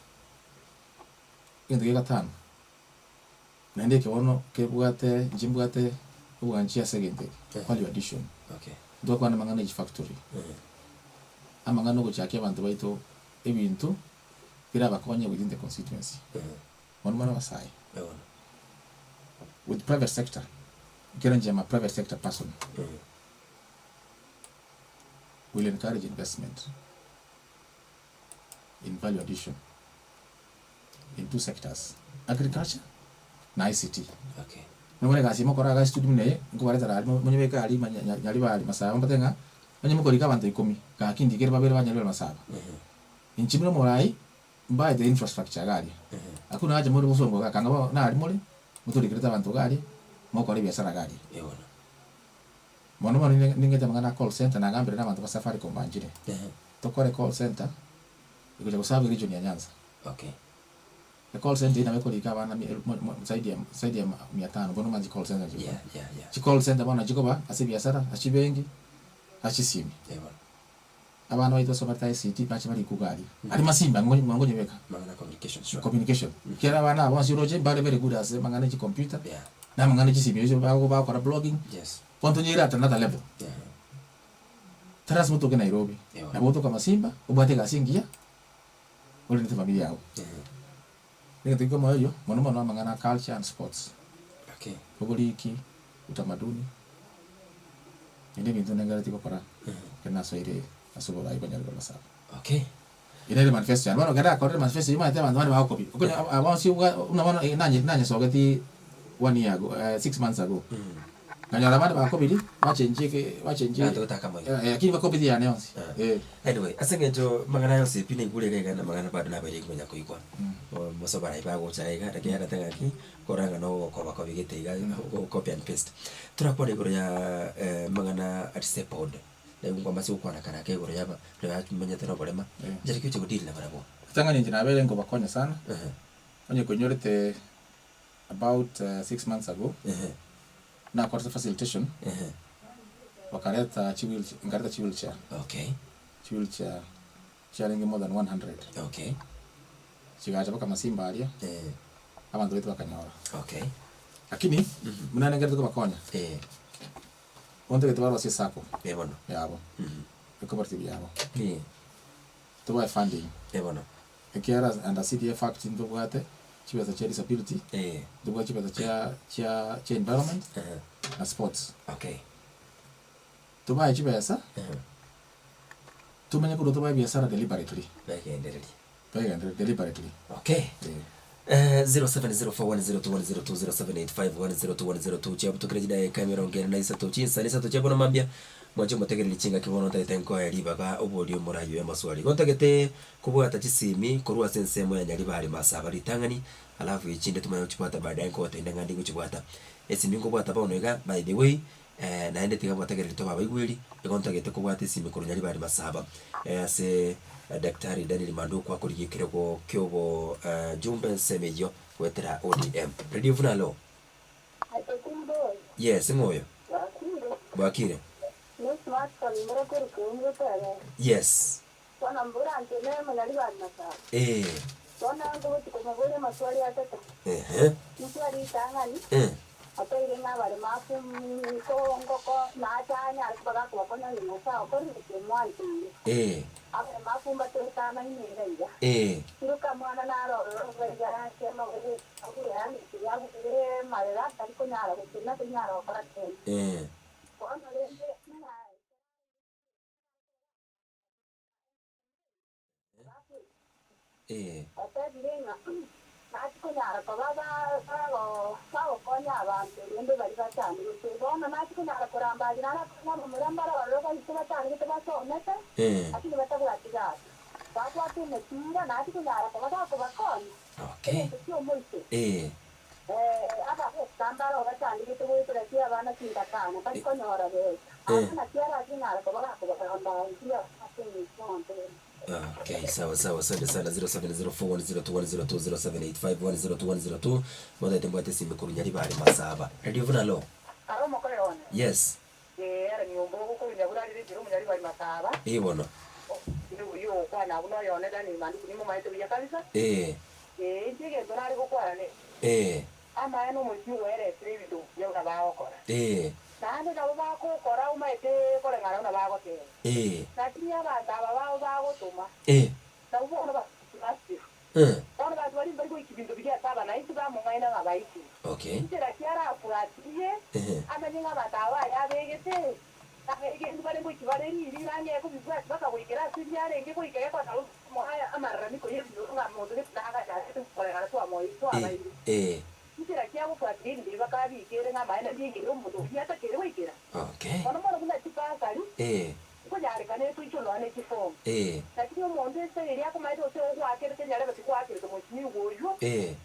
Egento gia gatano, naende eke bono kebwate inche mbwate obwanchi ase egento eke, value addition. Okay. Ntokwana amang'ana ya chifactory, amang'ana ogochakia abanto baito ebinto birabakonye within the constituency. Bono mono abasae, with private sector, ekero inche am a private sector person, will encourage investment in value addition in two sectors, agriculture na ICT. Okay. Nobore egasi mokora iga studio buna eye, nkobaretera aria monyebeke aria ma- nya- Nyaribari Masaba mbote ng'a onye mokorika abanto ikomi, gaki ndikere babere ba Nyaribari Masaba. Inche buna omorai, mbaete infrastructure iga aria. Hakuna haja more bosongo iga, kanga bono naria more, motorikerete abanto iga aria, mokore ebiasara iga aria. Mono mono ninde ning'ete amang'ana a call center nagambire na abanto ba Safaricom banchire. Tokore call center, egocha go serve region ya Nyanza. Okay. E call center eyio nabo ekorika abana mia mo mo zaidi ya zaidi ya mia tano bono omanye chi call center chikora. Yeah, yeah, yeah. Chi call center bono chikoba ase ebiasara, ase chibenki, ase chisimi. Eh bono. Abana baito basomerete ICT bache barikwe iga aria. Aria masimba ng'o ng'o ngonyebeka. Mang'ana communication sure. Communication. Ekiagera abana aba bonsi oroche mbare very good ase amang'ana ya chicomputer, Yeah. na amang'ana ya chisimi echio bago bagokora blogging, Yes. bono tonyeire at another level. Yeah. Tari lasima otoke Nairobi, Eeh. nabo ogotoka Masimba, obwate egasi engiya, orende efamiri yago. Egento geke omoerio, mono mono amang'ana a culture and sports. Okay. Oboriki, utamaduni, naende ebinto ndengereti gokora, ekero nasoire ase oborai bwa Nyaribari Masaba. Okay. Eye nere manifesto yane, bono ekero nakorire manifesto eyio omanyete abanto bande bagokobia, okonya aba bonsi obwa buna bono nanye nanyesogeti one year ago six months ago, nkanyora abande bakobirie, bachenchie eke bachenchie Abanto gotaka mono. lakini bakobeti yane yonsi eh. Anyway, ase eng'encho amang'ana aya yonsi pi naigure iga iga na amang'ana bado nabeire nkonya koigwa. Mose obarai bagocha iga iga, lakini nagete ng'aki, korora ng'a nogokoba kobegete iga, copy and paste. Torakwana igoro ya amang'ana a disabled, naigwa nkwamase gokwana kare ake igoro ya aba baria bamenyete na oborema, nchera ki oche go deal nabarabwo? Ritang'ani inche nabeire nkobakonya sana, onye koinyorete about six months ago, nakorete facilitation, bakareta chi wheel nkareta chi wheelchair, Okay. chi wheelchair chiarenge more than 100, Okay. chigacha mpaka masimba aria, Eh. abanto baito bakanyora. Okay. Lakini, buna nengerete kobakonya, Eh. bontagete barosie esacco Eh bono. yabo, ecooperative yabo, Eh. tobae funding. Eh bono. Ekiagera under CDF Act ntobwate chibesa chia disability, Eh. ntobwate chibesa chia chia chia environment Eh. na sports. Okay. Tobae chibesa, Eh. tomenye korwa tobae ebiasara deliberately. Begendererie. Begendererie deliberately. Okay. Eh. 0704102102, 0785102102 chiabutokire chidaeka emerongo ene na isato chinsa na isato chia bono mambia mwanche omotegereri chingaki bono ntagete nkoe ribaga oborie omorai oyo amaswali. Igo ntagete kobwata chisimi korwa ase ensemo ya Nyaribari Masaba ritang'ani alafu echinde tomanye gochibwata baadaye nkogotebia ng'a ndi gochibwata. Esimi nkobwata bono iga by the way Naende tiga botegereri tobe abaigweri, igo ntagete kobwata esimi korwa Nyaribari Masaba ase Daktari Daniel Manduku akorigia ekerogo kiobo jumbe ensemo eyio goetera ODM. Radio Vuna hello. Yes, ng'o oyo? Bwakire. Yes. Eh. Ehe. Eh. Eh. Eh. Eh. Eh. Otebire ng'a nachia konyara koba bagokonya abanto rende baria bachandegete. Bono nachia konyara koramba aria narakonye abamura mbare ororo baito bachandegete basomete, lakini batabwati gasi. Babwate emepira, nachia konyara koba gakobakonya. Egento ki'omoito. Abagoka mbare oo bachandegete goetera ki abana chintakana, tari konyora besa. Aba naki arachie konyara koba gakobaramba inchuo ase engencho y'omonto oyo. Okay, sawa sawa, asante sana 0704102102 0785102102 motagete mbwate esimi korwa Nyaribari Masaba. Radio Vuna hello. Are omokoyo one. Yes. Ee, are nyomba ogokorwa Nyaburari Rechero Omonyaribari Masaba. Ee bono. Oyio ogokwana abwo noyo one Daniel Manduku nimomaete buya kabisa. Ee. Ee, inche egento nare gokwana ne. Ee. Amaene omochie oeresire ebinto buya buna bagokora. Ee. Naende nabo bagokora omaete koreng'ana buna bagoteba. Ee. Lakini abanto aba bao bagotoma. Ee. Nabwo bono basirwe. Ee. Bono abanto baria mbari goikia binto biria ase abanaiti bamong'aina ng'a baikire. Okay. Inchera ki arafuatirie Ehe. amanye ng'a abanto aba baye abegete? Abegenwa bare ngochia bare riiri ng'ang'e kobibwatia bakagoikera ase ebiarenge goika gekora omoa amararamiko y'ebinyoro ng'a monto gete nagacharete koregana twamoeire twabaire. Inchera ki agofuatiria ebinto ebi bakabikere ng'a amaene ndiigere omonto oyio atakeire goikera? Mono mono buna chibasari, nkonyarekana etoichwe nonya ne chifomu. Lakini omonto ense eria akomaete gose ogoakerete nyarebe tikwakerete omochimiwa oyio,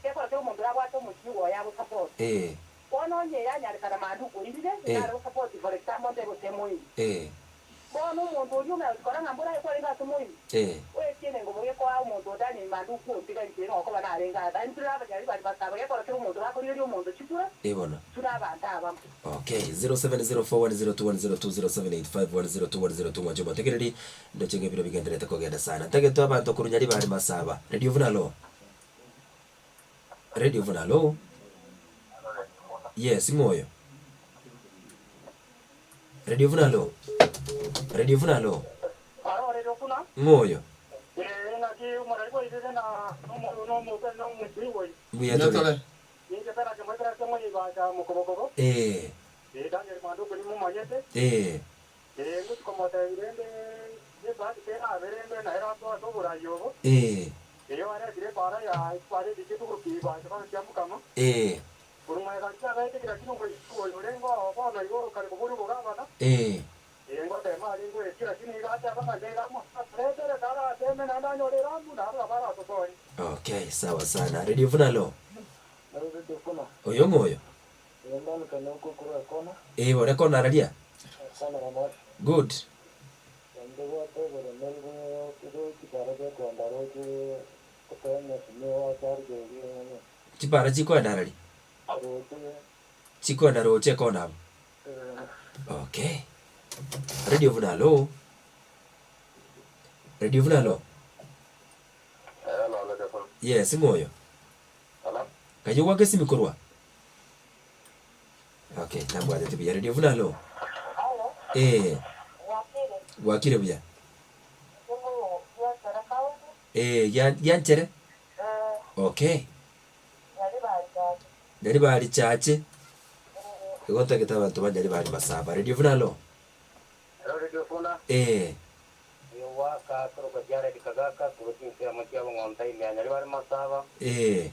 gekora kera omonto orabwate omochimiwa oye agosapoti. Bono onye yanyarekana mambia okoirire, nare gosapoti for example nte gose moino. Bono omonto oria omanya gochia korora ng'a mboro aye kwarenge ase moino, oetiene engobo gekoa omonto onde anywe mambia okwontiga inche nokoba narenge aa. Intwe nabanyari baria basaba gekora kera omonto bakorigereria omonto chikura, Bono. intwe nabanto abamo. Okay, 0704102102, 0785102102 mwanche omotegereri, ndoche ng'a ebiro bigendererete kogenda sana. Ntagete abanto korwa Nyaribari Masaba. Radio Vuna hello. Radio Vuna hello. Yes, ng'o oyo? Radio Vuna hello. Radio Vuna hello. Aro Radio Vuna. Ng'o oyo? Ee, naki omorari bwairire na nomochie oyo. Mbuya tore. Ninche Peraki moikerase moibacha mokobokobo. Ee. Ee, Daniel Manduku nimomanyete. Ee. Ee, ngochia komotebia rende nebahati terabe rende naye ratoe ase oborai obo. Ee. Erio aretire epaara ya epaara erigetwe gokia ibacha baka kiamukama. Ee. Korwa magega nchiagaete kera kina omoiseke oyo orenge oo bono igo kare koboria obogabana. Ee. Ee, ngotema arenge goetia, lakini iga ateba ng'a nigo amoretere karateme naende anyore eramu, na aro nabo aratokonye. Okay, sawa sana. Radio Vuna hello. Oyo ng'o oyo? Ee, ore kona araria? Good. Chipara chikoenda arari? Chikoenda roche ekona abo? Okay. Radio Vuna hello. Radio Vuna hello. Yes, ng'o oyo? Kaye gwaka esimi korwa? Okay, nabwatete buya. Radio Vuna hello. Eh. Gwakire buya. Eh, gianchere? Okay. Nyaribari chache. Igo ntagete abanto ba Nyaribari Masaba. Radio Vuna hello. Hello Radio Vuna. Eh. Oyo goaka akorokwa Jared Kagaka korwa chinsemo chia Bong'onta ime ya Nyaribari Masaba. Eh.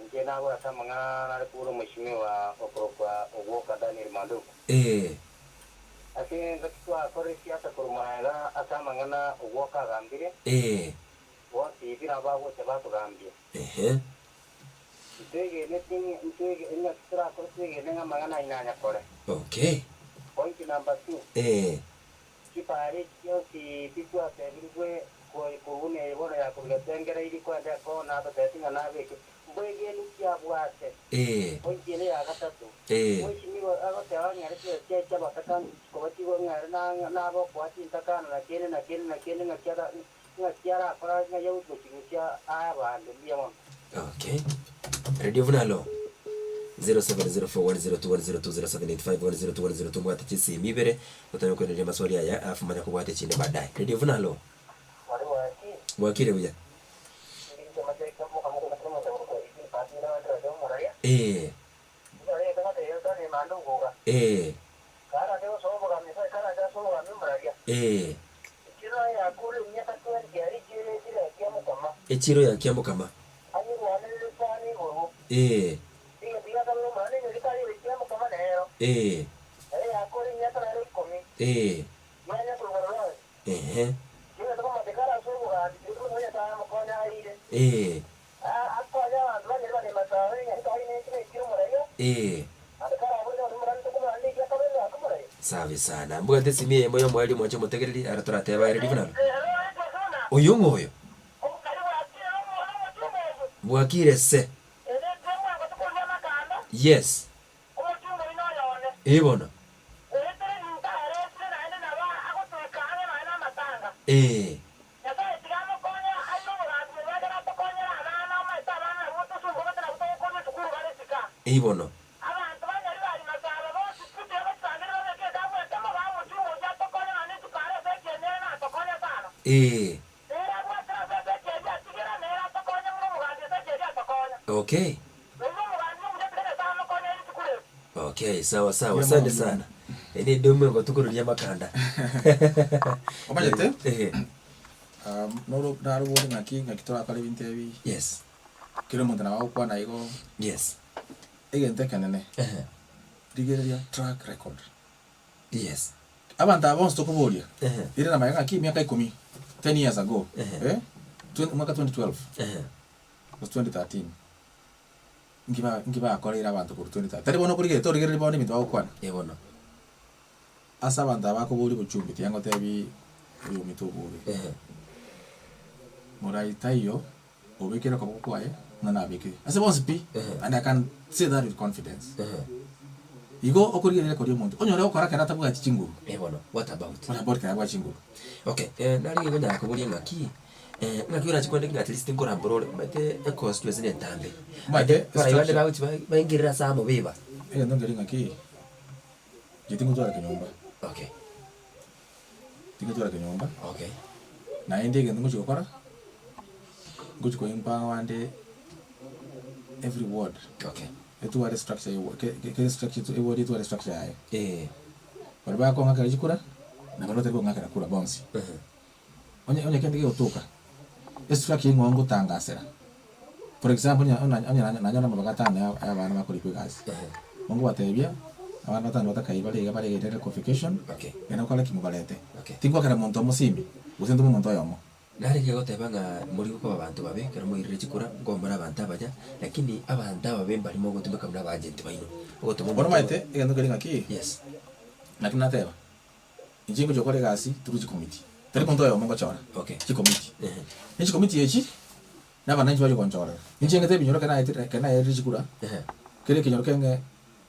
Inche nabore ase amang'ana nare kobora omweshimiwa okorokwa Ogwoka Daniel Manduku. Ee. Ase engaki twakora esiasa korwa magega ase amang'ana Ogwoka agambire, Ee. bonsi pi nabo bagocha batogambia. Ehe. Ntwegeneti ntwege engaki torakore twegene ng'a amang'ana ayio nanyakore. Okay. Point number two. Ee. Chipaara echi chionsi pi twatebirigwe korwa buna eye bono ya korwa Getengera-iri koenda ekona, atotebeti ng'a nabeke mbwegenu ki abwate. Ee. Point ere ya gatato, Ee. Mweshimiwa agoteba ng'a ere chibesa chiaye chi'abatakani chikoba chigwe ng'a ere nabe okoa chintakana na kende na kende na kende ng'aki ara ng'aki arakore ng'a yautwe gochirusia aye abande. Mbuya mono. Okay. Radio buna alo 0704102102 0785102102 mbwate chisimi ibere otanye koeneria amaswali aya alafu manya kobwate chinde baadaye. Radio buna alo Bwakire buya. Eh. Eh. Eh. Echiro ya Kiamokama. Eh. Eh. Eh. Ehe. Eh. Eh. Safi sana. Mbwate esimi eyemo ya omwalimu oche omotegereri ara torateba ere ribu naro. Oyo ng'o oyo? Bwakire se. Yes. Ee bono. Ee. Ee bono. Ee. Okay. Okay, sawa sawa, asante sana. Ene edomo egotukururia amakanda. Omanyete? Eh, Noro narobore ng'aki ng'aki torakore ebinto ebi, Yes, kera omonto nabo agokwana igo, yes. egento ekenene, Ehe, rigereria track record. Yes. Abanto aba bonsi tokoboria, Ehe. ere namanya ng'aki emiaka ikomi, ten years ago, Ehe. eh, twen omwaka 2012 Ehe. gose 2013, Nki ba nki bakoreire abanto korwa 2030? Tari bono okorigereria, torigereria bono ebinto bagokwana. Eh bono. Ase abanto aba bakoboria obochumbi tiga ngotebi oyomito obobe. Ehe. Morai taiyo obekire okoboko kwaye buna nabekire. Ase bonsi pi, Ehe. and I can say that with confidence. Ehe. Igo okorigereria koria omonto, onyore ogokora ekero atabwati chinguru. Eh bono, what about? What about ekero abwate chinguru? Okay, eh narenge konyara koboria ng'aki, Ng'aki orache kwande ng'a at least nkorambora ore, omanyete econstituency na entambe. Omanyete Abarai bande structure. bagochi ba- baingerere ase amo beba. Egento nkeri ng'aki, inche tingotwara kenyomba, Okay, tingotwara kenyomba, okay. naende egento ngochi gokora, ngochi ko empower ande every ward, Okay. etware structure ya ke- ke- kere structure eward etware structure yaye. Eh, Baria bakong'akera chikura, na baria batari kong'akera kura bonsi. ehe. Onye onye kende gegotoka, estructure ing'o ngotangasera. For example, onye onye onye nanyora amabaga atano ya ya abana bakorikwa egasi, ongobatebia, abana batano batakayi bare iga bare iga qualification, Okay. genda gokora ki mobarete. Okay. Tingwakera monto omosimi, gose ntome omonto oyomo. Narenge goteba ng'a mori gokoba abanto babe ekero moirire chikura, nkomora abanto abaya, lakini abanto ababe mbari mogotumeka buna abaagenti baino. Ogotoma Bono omonto omanyete, egento nkeri ng'aki, Yes. naki nateba. Inche ngochia gokora egasi through chikomiti, tari monto oyomo ngochora, Okay. chikomiti. Ehe. Ne chikomiti echi, na abananchi bache gonchorera. Inche ng'ete ebinyoro ekero naetire ekero naerire chikura, Ehe. kera ekenyoro keng'e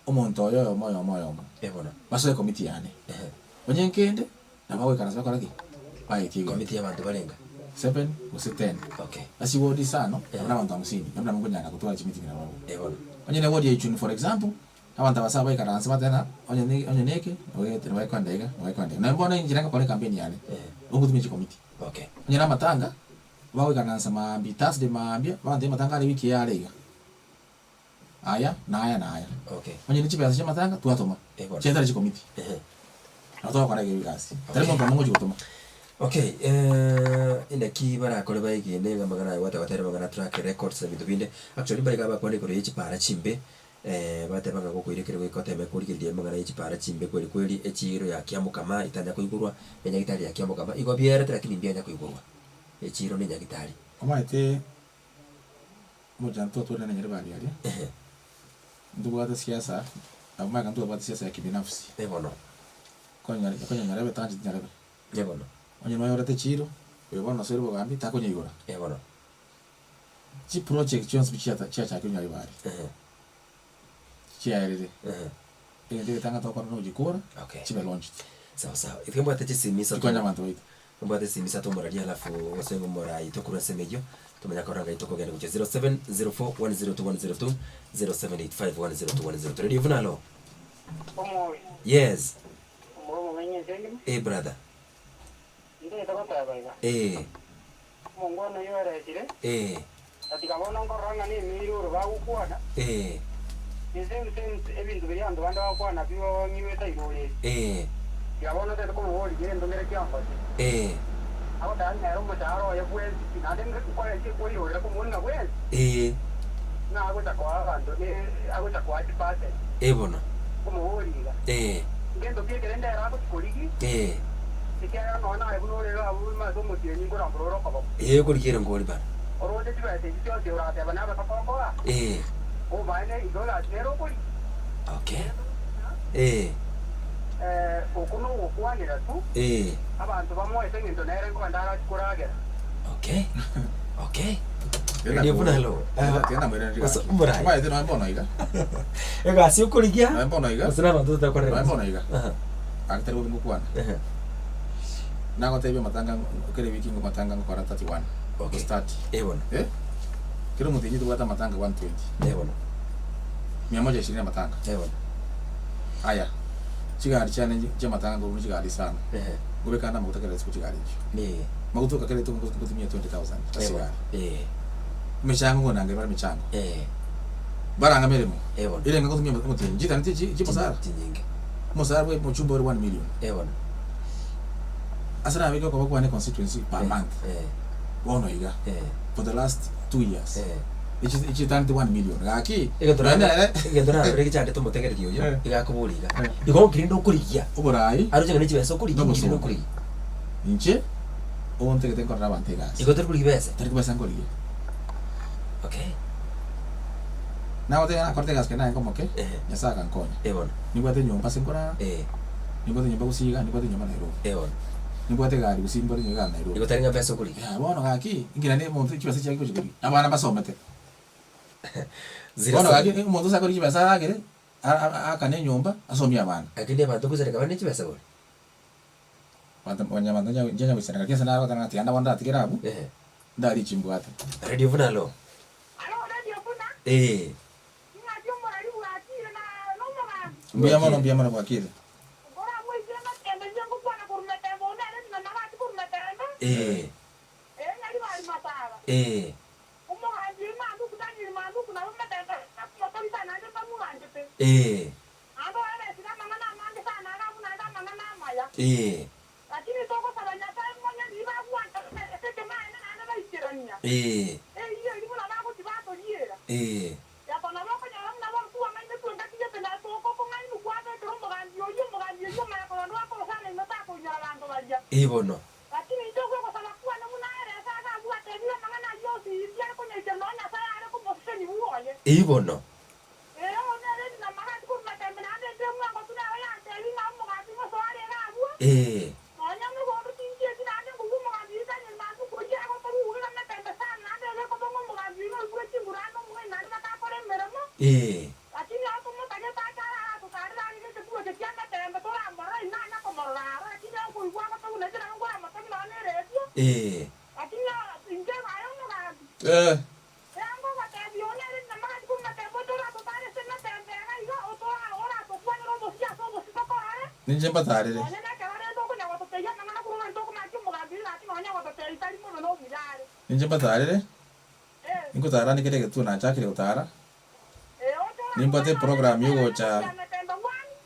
omonto oyo oyomo oyomo oyomo, Eh bono. basoe ekomiti yane. Ehe. Onye nkende, nabo bagoikaransa bakore ki? Baetie egento. Komiti ya abanto barenga? Seven, gose ten. Okay. Ase chiwodi isano, nabo na abanto hamsini, nabo nabo nkonyara gotwara chimeeting nabarabwo. Eh bono. Onye ne ewodi ya Ichuni for example, Abanto abase abaikaranse batebe ng'a onye ne onye neke nabo ekoenda iga, nabo ekoenda iga. Naende bono inche ngokora ecampaign yane, ogotumia chikomiti. Okay. Onye na amatanga, bagoikaransa maambia, Thursday maambia, bagontebia amatanga are wiki eye are iga, aya na aya na aya. Okay. Onye ne chibesa chia amatanga, twatoma, Eh bono. chiaetera chikomiti. Ehe. Nabo togokora iga egasi. Tari Okay. monto omo ngochi gotoma. Okay, eh, inaki barakore baegene ng'a amang'ana aya gwateba tari amang'ana track records na ebinto binde. Actually mbare iga bakwana igoro ye chipara chimbe, bateba ng'a gokoira ekero goika oteme korigereria amang'ana ye chipara chimbe kweri kweri, echiiro ya Kiamokama etanya koigorwa, enyagitari ya Kiamokama igo bierete lakini mbianya koigorwa. Echiiro na enyagitari. Omanyete omochando twatwarire na Nyaribari aria, ntobwate siasa, abwo magega ntwabwate siasa ya kibinafsi. Bono. Konya konya nyarebe tancheti nyarebe. Eh bono. Onye nonyorete chiiro, oyo bono nasoire obogambi, takonyeigora. Eh bono. Chiproject chionsi pi chiata chiachakire Nyaribari, Ehe. chiaerire. Ehe. Egento egetang'ani togokora nogochikora, Okay. chibe launched. Sawa sawa. Intwe mbwate chisimi isato. Chikonye abanto baito. Mbwate chisimi isato omoraria alafu gose omorai tokorwa ase emeyio, tomanya korora ngai tokogenda gochia 0704102102, 0785102102. Radio Vuna, hello. Omoi. Yes. Omoro omong'aini ense engima. Eh brother. Ntagete goteba iga. Eh. Omongwana oyio oeresire. Eh. Na tiga bono nkorora ng'a nemiri oro bagokwana. Eh. The same same ebinto biria abanto bande bagokwana bing'igwete igoro eri. Eh. Tiga bono ntagete komoboria gento nkere kiangote. Eh. Agoteba ng'a ere omochahara oye bwensi pi naende nkoretie koirorera komoni ng'a bwensi. Eh. Ng'a agocha koa abanto ne agocha koa chipercent. Eh bono. Nkomoboria iga. Eh. Ngento ki ekere ndere agochia korigia? Eh. Ekiagera nonya naye buna ore iga abwo ime ase omotienyi nkorambora ore okoboko. Eh okorigia ere nkori bana. Oroche chibesa echi chionsi orateba nabe tokokoa? Eh. Omaene igo egasi nere okorigia. Okay. Eh. Eh, oko nogokwanera tu. Eh. Abanto bamoete eng'encho nere nkogenda arachie koragera. Okay. Okay. Radio buna hello. Gose omorai. Omanyete nonya mbono iga. Egasi okorigia. Nonya mbono iga. Gose na abanto totakorera. Nonya mbono iga. Aha. Gaki tari bobe ngokwana. Ehe. Nagotebia amatanga kera ewiki ngo matanga ngokora 31. Okay. Gose 30. Eh bono. Eh? Kera omotienyi tobwate amatanga 120. Eh bono. Mia moja ishirini amatanga. Eh bono. Aya. Chigari chiane chia amatanga nkorwa chigari isano. Ehe. Ngobeka ande amaguta kera rituko chigari echio. Eh. Maguta kera rituko ngotumia 20,000 ase Eh bono. egari. Eh. Emechango ngonanga ebare emechango. Eh. Baranga emeremo. Eh bono. Ere ngotumia omotienyi. Chitani chi chimosara. Chinyinge. Omosara bwe omochumba ore 1 million. Eh bono. Ase nabeke okoba kwane constituency per Eh, month. Eh. Bono iga. Eh. For the last 2 years. Eh. Echi chitaneti 1 million. Gaki. Egento Naende naro nere egento narorire gechandete omotegereri oyo, Eh. iga akoboria iga, Eh. igo nkirinde okorigia, Oborai aroche ng'a ne chibesa okorigia, nkirinde Nobosongo. okorigia. Inche ogontagete nkorere abanto egasi. Igo tori korigia besa? Tari kobesa nkorigia. Okay. Nagotebia nakorete egasi kere narenge omoke, Ehe. Nyasaye agankonya. Eh bono. Nimbwate enyomba ase nkorara, Eh. nimbwate enyomba gusii igaa, nimbwate enyomba Nairobi. Eh bono. Nimbwate egari gusii, nimbwate egari Nairobi. Igo tari ng'a besa okorigia? Yaya bono gaki, inki naende omonto chibesa chiake gochia korigia? Abana mbasomete. Zero Bono seven. gaki, omonto ase akorigia chibesa aragere, aakane enyomba, asomie abana. Lakini abanto ngoisaneka bare ne chibesa bori? Abanto mwanyabanto nchanya goisaneka lakini ase naro goteba ng'a tiga bono ndatigere abwo, Ehe. ndarie chimbwate. Radio buna alo. Alo, Radio buna. Ee. Ing'aki omorari bwakire na nomogambi. Mbuya mono, mbuya mono bwakire. Nkoramoisie amatembe inche ngokwana korwa metembe onde ere ng'a nabati korwa metembe. Ee. Ee, ng'ari bari masaba. Ee. Omogambi oyio Manduku, Daniel Manduku, nabo metembe akomotoria sana naende mbamwanchete. Ee. Naende oeresire amang'ana amange sana iga buna ande amang'ana amaya. Ee. Lakini togosaba Nyasae monye riiba agwancha ase ekemanyererio naende baikerania. Ee. Erio erio buna bagochi batoriera. Ee. Yako nabo okonyora buna bono twang'ainetwe engaki gete na tokokong'ainwa kwabekera omogambi oyio, omogambi oyio omanye korora akorosana inwe takoinyora abanto baria. Ee bono. Lakini inche ogosaba kwane buna ere ase ase abwo atebire amang'ana ayio onsi inche are konyaikera nonya Nyasae are komosesenia bwoye. Ee bono. Ee, oyo nere ring'ana gati korwa matembe naende inche omwangotu nere yantebia ng'a omogambi ngosoa are iga abwo. Ee. Nonya mogondo tinchieti naende nkobua omogambi oito anyore manduko oyio agotorwa uga iga matembe sana naende ere ekoba ng'a omogambi oino oigure chinguru ande omong'aini naende batakora emeremo. Ee. Lakini aye tomotagete ache arare atotarere arenge egetuo eke kia matembe toramorore inwe anya komorora aro lakini okoigwa agotogu nainche nabo nkoramotogie nonya na eredio. Ee. Lakini inche aye omogambi. Ee. Ninche mbatarere. Ninche mbatarere, ningotara ande kera egetuo nachakire gotara, nimbwate eprogram yogocha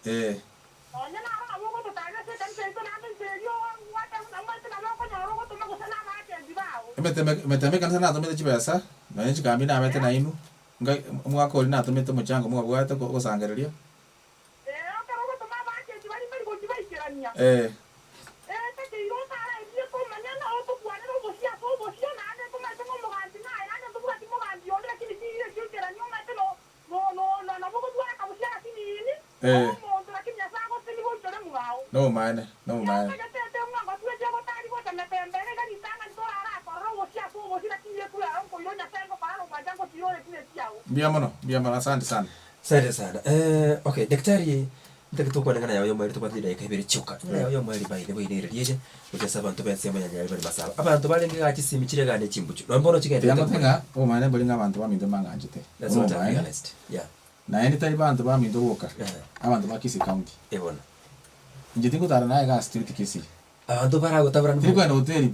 eh. Emeteme emeteme ekanisa natomete chibesa, nonye chikambi nabete nainwe, ngai omwaka oria natomete omochango mwabwate oko ogosangereria. Eh. Eh. Nomaene, nomaene. Mbuya mono, mbuya mono, asante sana. Asante sana. Eh, okay, daktari, ntagete okwane ng'a naye oyomo ere tobwate chidakika ibere chioka. Ng'a naye oyomo ere by the way nere riache, gochia ase abanto b'ensemo ya Nyaribari Masaba. Abanto barenge igaa chisimi chire igaa ne chimbuchu. Nonye bono chigendererete Tiga ngote ng'a obomaene mbori ng'a abanto baminto mbang'anchete. That's what I've Obomaene. realized. Yeah. Naende tari banto baminto boka, abanto ba Kisii County. Eh bono. Inche tingotara naye igaa street Kisii. Abanto baragotaborane Tiri kogenda hoteli,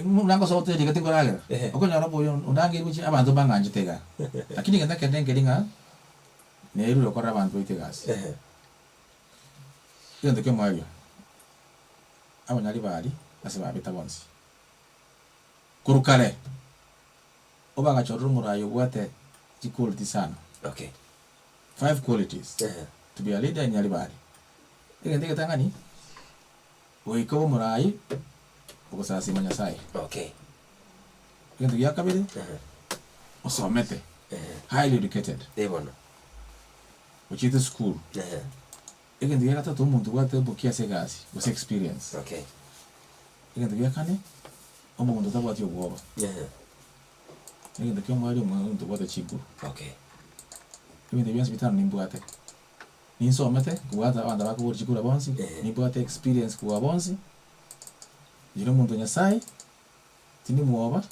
buna ngosoa hoteli iga tinkoragera. Ehe. Okonyora oboyo ondangeirwe chi abanto mbang'anchete igaa. Lakini egento ekende nkeri ng'a nerure gokorera abanto baito egasi. Ehe. Egento kiomoerio, abanyaribari ase babeta bonsi, korwa kare, obagachorire omorai obwate chiquality sana. Okay. Five qualities Ehe. to be a leader in Nyaribari. Egento egetang'ani, goika obe omorai ogosasima Nyasaye. Okay. Egento gia kabere, Ehe. osomete, Ehe. highly educated, Eh bono. ochiete esukuru. Ehe. Egento gia gatato, omonto obwate obokia ase egasi, gose experience. Okay. Egento gia kane, omonto otabwati obwoba. Ehe. Egento kia omoerio, omonto obwate chinguru. Okay. Ebinto bionsi bitano nimbwate. Ninsomete kobwata abanto abakoboria chikura bonsi, Ehe. nimbwate experience kobua bonsi, inche nomonto o Nyasaye, tindi mwoba,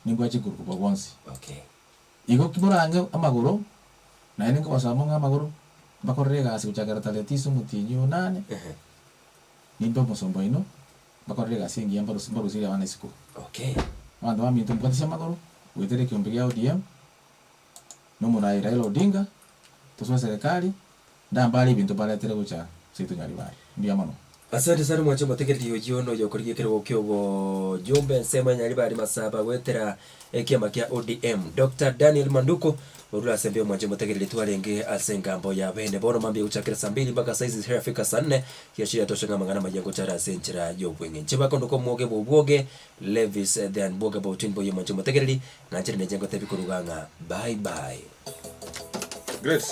nimbwate chinguru kobua bonsi. Okay. Igo ki morang'e amagoro, naende nkobasoa mong'e amagoro, mbakorere egasi gochakera tarehe tisa omotienyi o nane, Ehe. nimbe omosomba oino, mbakorere egasi engiya mbarusie mbaruserie abana isiko. Okay. Abanto baminto mbwatisie amagoro, goetera ekeombe gia ODM, na omorai Raila Odinga, tosoe eserekari, ndambare ebinto mbaretere gocha seito Nyaribari. Mbuya mono. Asante sana mwanche omotegereri oyio noyo okorigia ekerogo ki'obojumbe ensemo ya Nyaribari Masaba goetera ekiama kia ODM Doctor Daniel Manduko orure ase mbuya mwanche omotegereri twarenge ase engambo ya bene bono mambia gochakera saa mbili mpaka saa izi zirafika saa nne giachia yatosha ng'a amang'ana amaya ngochare ase enchera y'obweng'e inche bakondoka omwoge bw'obwoge Levis the unbwogable twin boy mwanche omotegereri nanchere neche ngotebi koruga ng'a bye bye. Great.